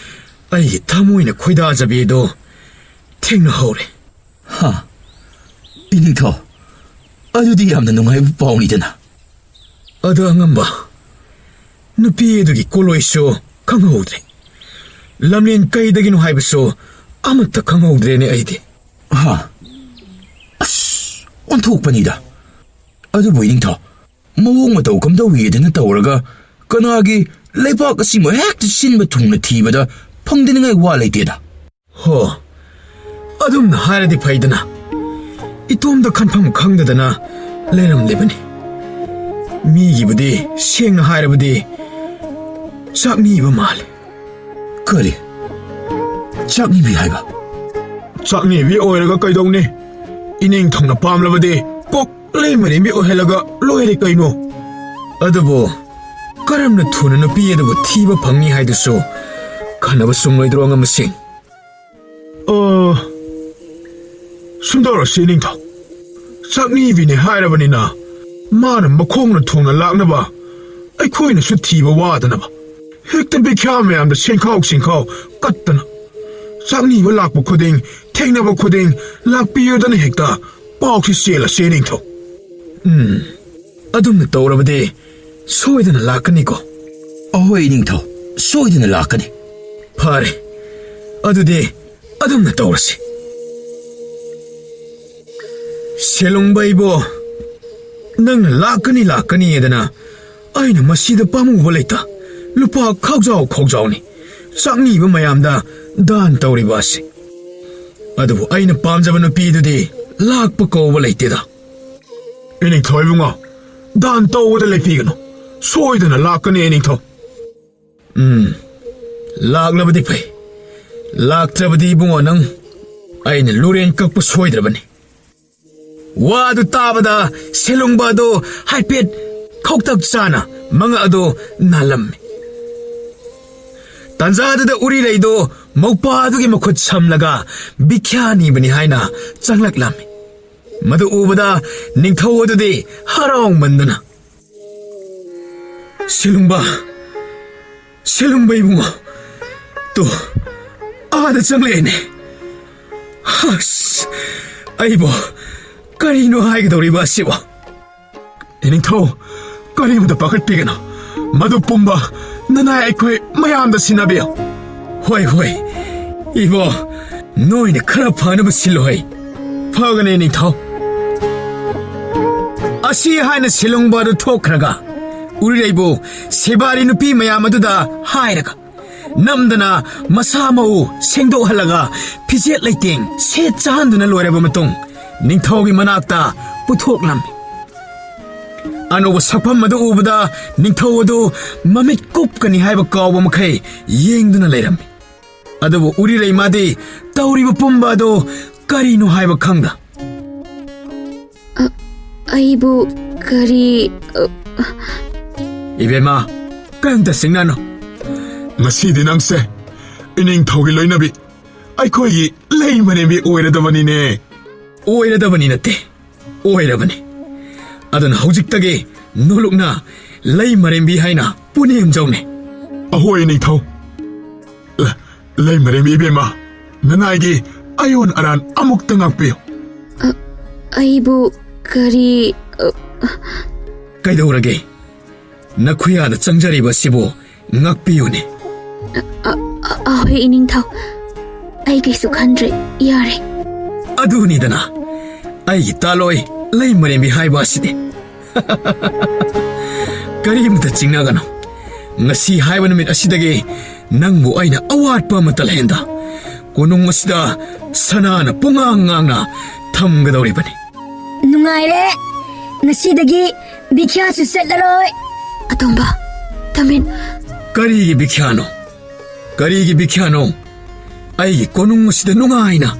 ꯑꯩꯒꯤ ꯊꯃꯣꯏꯅ ꯈꯣꯏꯗꯥꯖꯕꯤ ꯑꯗꯨ ꯊꯦꯡꯅꯍꯧꯔꯦ꯫" "ꯍꯥ, ꯏꯅꯤꯡꯊꯧ, ꯑꯗꯨꯗꯤ ꯌꯥꯝꯅ ꯅꯨꯡꯉꯥꯏꯕ ꯄꯥꯎꯅꯤꯗꯅ꯫" "ꯑꯗꯣ ꯑꯉꯝꯕ, ꯅꯨꯄꯤ ꯑꯗꯨꯒꯤ ꯀꯣꯂꯣꯏꯁꯨ ꯈꯪꯍꯧꯗ꯭ꯔꯦ꯫ ꯂꯝꯂꯦꯟ ꯀꯩꯗꯒꯤꯅꯣ ꯍꯥꯏꯕꯁꯨ ꯑꯃꯠꯇ ꯈꯪꯍꯧꯗ꯭ꯔꯦꯅꯦ ꯑꯩꯗꯤ꯫" "ꯍꯥ, ꯑꯁ, ꯑꯣꯟꯊꯣꯛꯄꯅꯤꯗ꯫ ꯑꯗꯨꯕꯨ ꯏꯅꯤꯡꯊꯧ, ꯃꯑꯣꯡ ꯃꯇꯧ ꯀꯝꯗꯧꯏꯗꯅ ꯇꯧꯔꯒ ꯀꯅꯥꯒꯤ ꯂꯩꯕꯥꯛ ꯑꯁꯤꯃ ꯍꯦꯛꯇ ꯁꯤꯟꯕ ꯊꯨꯡꯅ ꯊꯤꯕꯗ ꯐꯪꯗꯅꯤꯡꯉꯥꯏ ꯋꯥ ꯂꯩꯇꯦꯗ꯫" "ꯍꯣ, ꯑꯗꯨꯝꯅ ꯍꯥꯏꯔꯗꯤ ꯐꯩꯗꯅ꯫ ꯏꯇꯣꯝꯗ ꯈꯟꯐꯝ ꯈꯪꯗꯗꯅ ꯂꯩꯔꯝꯂꯤꯕꯅꯤ꯫ ꯃꯤꯒꯤꯕꯨꯗꯤ ꯁꯦꯡꯅ ꯍꯥꯏꯔꯕꯗꯤ ꯆꯥꯛꯅꯤꯕ ꯃꯥꯜꯂꯦ꯫" "ꯀꯔꯤ? ꯆꯥꯛꯅꯤꯕꯤ ꯍꯥꯏꯕ?" "ꯆꯥꯛꯅꯤꯕꯤ ꯑꯣꯏꯔꯒ ꯀꯩꯗꯧꯅꯤ? ꯏꯅꯤꯡꯊꯧꯅ ꯄꯥꯝꯂꯕꯗꯤ ꯀꯣꯛ ꯂꯩꯃꯔꯦꯝꯕꯤ ꯑꯣꯏꯍꯜꯂꯒ ꯂꯣꯏꯔꯦ ꯀꯩꯅꯣ꯫ ꯑꯗꯨꯕꯨ ꯀꯔꯝꯅ ꯊꯨꯅ ꯅꯨꯄꯤ ꯑꯗꯨꯕꯨ ꯊꯤꯕ ꯐꯪꯅꯤ ꯍꯥꯏꯗꯨꯁꯨ ꯈꯟꯅꯕ ꯆꯨꯝꯂꯣꯏꯗ꯭ꯔꯣ, ꯑꯉꯝꯕꯁꯤꯡ?" "ꯑ, ꯁꯨꯝꯗꯧꯔꯁꯤ ꯏꯅꯤꯡꯊꯧ, ꯆꯥꯛꯅꯤꯕꯤꯅꯦ ꯍꯥꯏꯔꯕꯅꯤꯅ ꯃꯥꯅ ꯃꯈꯣꯡꯅ ꯊꯣꯡꯅ ꯂꯥꯛꯅꯕ, ꯑꯩꯈꯣꯏꯅꯁꯨ ꯊꯤꯕ ꯋꯥꯗꯅꯕ꯫ ꯍꯦꯛꯇ ꯕꯤꯈ꯭ꯌꯥ ꯃꯌꯥꯝꯗ ꯁꯦꯡꯈꯥꯎ ꯁꯦꯡꯈꯥꯎ ꯀꯠꯇꯅ ꯆꯥꯛꯅꯤꯕ ꯂꯥꯛꯄ ꯈꯨꯗꯤꯡ, ꯊꯦꯡꯅꯕ ꯈꯨꯗꯤꯡ ꯂꯥꯛꯄꯤꯌꯨꯗꯅ ꯍꯦꯛꯇ ꯄꯥꯎꯁꯤ ꯆꯦꯜꯂꯁꯤ ꯏꯅꯤꯡꯊꯧ꯫" "ꯎꯝ, ꯑꯗꯨꯝꯅ ꯇꯧꯔꯕꯗꯤ ꯁꯣꯏꯗꯅ ꯂꯥꯛꯀꯅꯤꯀꯣ?" "ꯑꯍꯣꯏ ꯏꯅꯤꯡꯊꯧ, ꯁꯣꯏꯗꯅ ꯂꯥꯛꯀꯅꯤ꯫" "ꯐꯔꯦ, ꯑꯗꯨꯗꯤ ꯑꯗꯨꯝꯅ ꯇꯧꯔꯁꯤ꯫" ꯁꯦꯂꯨꯡꯕ ꯏꯕꯣ, ꯅꯪꯅ ꯂꯥꯛꯀꯅꯤ ꯂꯥꯛꯀꯅꯤ ꯍꯥꯏꯗꯅ ꯑꯩꯅ ꯃꯁꯤꯗ ꯄꯥꯝꯃꯨꯕ ꯂꯩꯇ ꯂꯨꯄꯥ ꯈꯥꯎꯖꯥꯎ ꯈꯥꯎꯖꯥꯎꯅꯤ ꯆꯥꯛꯅꯤꯕ ꯃꯌꯥꯝꯗ ꯗꯥꯟ ꯇꯧꯔꯤꯕ ꯑꯁꯤ꯫ ꯑꯗꯨꯕꯨ ꯑꯩꯅ ꯄꯥꯝꯖꯕ ꯅꯨꯄꯤꯗꯨꯗꯤ ꯂꯥꯛꯄ ꯀꯧꯕ ꯂꯩꯇꯦꯗ꯫ ꯏꯅꯤꯡꯊꯧ ꯏꯕꯨꯡꯉꯣ, ꯗꯥꯟ ꯇꯧꯕꯗ ꯂꯦꯞꯄꯤꯒꯅꯨ꯫ ꯁꯣꯏꯗꯅ ꯂꯥꯛꯀꯅꯤ ꯏꯅꯤꯡꯊꯧ꯫ ꯎꯝ, ꯂꯥꯛꯂꯕꯗꯤ ꯐꯩ꯫ ꯂꯥꯛꯇ꯭ꯔꯕꯗꯤ ꯏꯕꯨꯡꯉꯣ, ꯅꯪ ꯑꯩꯅ ꯂꯨꯔꯦꯟ ꯀꯛꯄ ꯁꯣꯏꯗ꯭ꯔꯕꯅꯤ꯫ ꯋꯥꯗꯨ ꯇꯥꯕꯗ ꯁꯦꯂꯨꯡꯕ ꯑꯗꯨ ꯍꯥꯏꯐꯦꯠ ꯈꯧꯇꯛ ꯆꯥꯅ ꯃꯉꯛ ꯑꯗꯨ ꯅꯥꯜꯂꯝꯃꯤ꯫ ꯇꯥꯟꯖꯥꯗꯨꯗ ꯎꯔꯤꯔꯩꯗꯨ ꯃꯧꯄꯥꯗꯨꯒꯤ ꯃꯈꯨꯠ ꯁꯝꯂꯒ ꯚꯤꯈ꯭ꯌꯥ ꯅꯤꯕꯅꯤ ꯍꯥꯏꯅ ꯆꯪꯂꯛꯂꯝꯃꯤ꯫ ꯃꯗꯨ ꯎꯕꯗ ꯅꯤꯡꯊꯧ ꯑꯗꯨꯗꯤ ꯍꯔꯥꯎꯃꯟꯗꯅ, "ꯁꯦꯂꯨꯡꯕ, ꯁꯦꯂꯨꯡꯕ ꯏꯕꯨꯡꯉꯣ, ꯇꯨ, ꯑꯥꯗ ꯆꯪꯂꯛꯑꯦꯅꯦ꯫ ꯑꯁ, ꯑꯩꯕꯣ, ꯀꯔꯤꯅꯣ ꯍꯥꯏꯒꯗꯧꯔꯤꯕ ꯑꯁꯤꯕꯣ?" "ꯏꯅꯤꯡꯊꯧ, ꯀꯔꯤꯃꯇ ꯄꯥꯈꯠꯄꯤꯒꯅꯨ꯫ ꯃꯗꯨ ꯄꯨꯝꯕ ꯅꯅꯥꯏ ꯑꯩꯈꯣꯏ ꯃꯌꯥꯝꯗ ꯁꯤꯟꯅꯕꯤꯌꯨ꯫" "ꯍꯣꯏ, ꯍꯣꯏ, ꯏꯕꯣ, ꯅꯣꯏꯅ ꯈꯔ ꯐꯅꯕ ꯁꯤꯜꯂꯨ ꯍꯩ꯫" "ꯐꯒꯅꯤ ꯏꯅꯤꯡꯊꯧ꯫" ꯑꯁꯤ ꯍꯥꯏꯅ ꯁꯦꯂꯨꯡꯕ ꯑꯗꯨ ꯊꯣꯛꯈ꯭ꯔꯒ ꯎꯔꯤꯔꯩꯕꯨ ꯁꯦꯕꯥꯔꯤ ꯅꯨꯄꯤ ꯃꯌꯥꯝ ꯑꯗꯨꯗ ꯍꯥꯏꯔꯒ ꯅꯝꯗꯅ ꯃꯁꯥ ꯃꯎ ꯁꯦꯡꯗꯣꯛꯍꯜꯂꯒ ꯐꯤꯖꯦꯠ ꯂꯩꯇꯦꯡ ꯁꯦꯠ ꯆꯥꯍꯟꯗꯨꯅ ꯂꯣꯏꯔꯕ ꯃꯇꯨꯡ ꯅꯤꯡꯊꯧꯒꯤ ꯃꯅꯥꯛꯇ ꯄꯨꯊꯣꯛꯂꯝꯃꯤ꯫ ꯑꯅꯧꯕ ꯁꯛꯐꯝ ꯑꯗꯨ ꯎꯕꯗ ꯅꯤꯡꯊꯧ ꯑꯗꯨ ꯃꯃꯤꯠ ꯀꯨꯞꯀꯅꯤ ꯍꯥꯏꯕ ꯀꯥꯎꯕ ꯃꯈꯩ ꯌꯦꯡꯗꯨꯅ ꯂꯩꯔꯝꯃꯤ꯫ ꯑꯗꯨꯕꯨ ꯎꯔꯤꯔꯩ ꯃꯥꯗꯤ ꯇꯧꯔꯤꯕ ꯄꯨꯝꯕ ꯑꯗꯨ ꯀꯔꯤꯅꯣ ꯍꯥꯏꯕ ꯈꯪꯗ꯫ ꯑ, ꯑꯩꯕꯨ ꯀꯔꯤ, ꯑ, "ꯏꯕꯦꯝꯃ, ꯀꯔꯤꯝꯇ ꯆꯤꯡꯅꯅꯨ꯫ ꯉꯁꯤꯗꯤ ꯅꯪꯁꯦ ꯏꯅꯤꯡꯊꯧꯒꯤ ꯂꯣꯏꯅꯕꯤ, ꯑꯩꯈꯣꯏꯒꯤ ꯂꯩ ꯃꯔꯦꯝꯕꯤ ꯑꯣꯏꯔꯗꯕꯅꯤꯅꯦ꯫" "ꯑꯣꯏꯔꯗꯕꯅꯤ ꯅꯠꯇꯦ, ꯑꯣꯏꯔꯕꯅꯤ꯫ ꯑꯗꯨꯅ ꯍꯧꯖꯤꯛꯇꯒꯤ ꯅꯣꯂꯨꯛꯅ ꯂꯩ ꯃꯔꯦꯝꯕꯤ ꯍꯥꯏꯅ ꯄꯨꯅꯦꯝꯖꯧꯅꯦ꯫" "ꯑꯍꯣꯏ, ꯅꯤꯡꯊꯧ꯫ ꯂ-, ꯂꯩ ꯃꯔꯦꯝꯕꯤ ꯏꯕꯦꯝꯃ, ꯅꯅꯥꯏꯒꯤ ꯑꯌꯣꯟ ꯑꯔꯥꯟ ꯑꯃꯨꯛꯇ ꯉꯥꯛꯄꯤꯌꯨ꯫" ꯑ, ꯑꯩꯕꯨ ꯀꯔꯤ, ꯑ, "ꯀꯩꯗꯧꯔꯒꯦ? ꯅꯈꯨꯌꯥꯗ ꯆꯪꯖꯔꯤꯕ ꯑꯁꯤꯕꯨ ꯉꯥꯛꯄꯤꯌꯨꯅꯦ꯫" "ꯑ, ꯑ, ꯑ, ꯑꯍꯣꯏ, ꯏꯅꯤꯡꯊꯧ꯫ ꯑꯩ ꯀꯩꯁꯨ ꯈꯟꯗ꯭ꯔꯦ꯫ ꯌꯥꯔꯦ꯫" "ꯑꯗꯨꯅꯤꯗꯅ, ꯑꯩꯒꯤ ꯇꯥꯂꯣꯏ ꯂꯩꯃꯔꯦꯝꯕꯤ ꯍꯥꯏꯕ ꯑꯁꯤꯗꯤ꯫ ꯀꯔꯤꯝꯇ ꯆꯤꯡꯅꯒꯅꯨ꯫ ꯉꯁꯤ ꯍꯥꯏꯕ ꯅꯨꯃꯤꯠ ꯑꯁꯤꯗꯒꯤ ꯅꯪꯕꯨ ꯑꯩꯅ ꯑꯋꯥꯠꯄ ꯑꯃꯠꯇ ꯂꯩꯍꯟꯗ ꯀꯣꯅꯨꯡ ꯑꯁꯤꯗ ꯁꯅꯥꯅ ꯄꯨꯡꯉꯥꯡ ꯉꯥꯡꯅ ꯊꯝꯒꯗꯧꯔꯤꯕꯅꯤ꯫ ꯅꯨꯡꯉꯥꯏꯔꯦ꯫ ꯉꯁꯤꯗꯒꯤ ꯕꯤꯈ꯭ꯌꯥꯁꯨ ꯆꯠꯂꯔꯣꯏ꯫ ꯑꯇꯣꯝꯕ, ꯇꯃꯤꯟ꯫ ꯀꯔꯤꯒꯤ ꯕꯤꯈ꯭ꯌꯥꯅꯣ? ꯀꯔꯤꯒꯤ ꯕꯤꯈ꯭ꯌꯥꯅꯣ? ꯑꯩꯒꯤ ꯀꯣꯅꯨꯡ ꯑꯁꯤꯗ ꯅꯨꯡꯉꯥꯏꯅ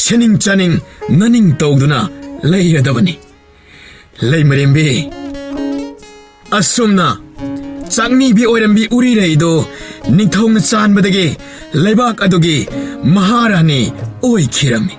ꯁꯦꯅꯤꯡ ꯆꯥꯅꯤꯡ ꯅꯥꯅꯤꯡ ꯇꯧꯗꯨꯅ ꯂꯩꯔꯗꯕꯅꯤ꯫ ꯂꯩꯃꯔꯦꯝꯕꯤ, ꯑꯁꯨꯝꯅ ꯆꯥꯛꯅꯤꯕꯤ ꯑꯣꯏꯔꯝꯕꯤ ꯎꯔꯤꯔꯩꯗꯣ ꯅꯤꯡꯊꯧꯅ ꯆꯥꯟꯕꯗꯒꯤ ꯂꯩꯕꯥꯛ ꯑꯗꯨꯒꯤ ꯃꯍꯥꯔꯥꯅꯤ ꯑꯣꯏꯈꯤꯔꯝꯃꯤ꯫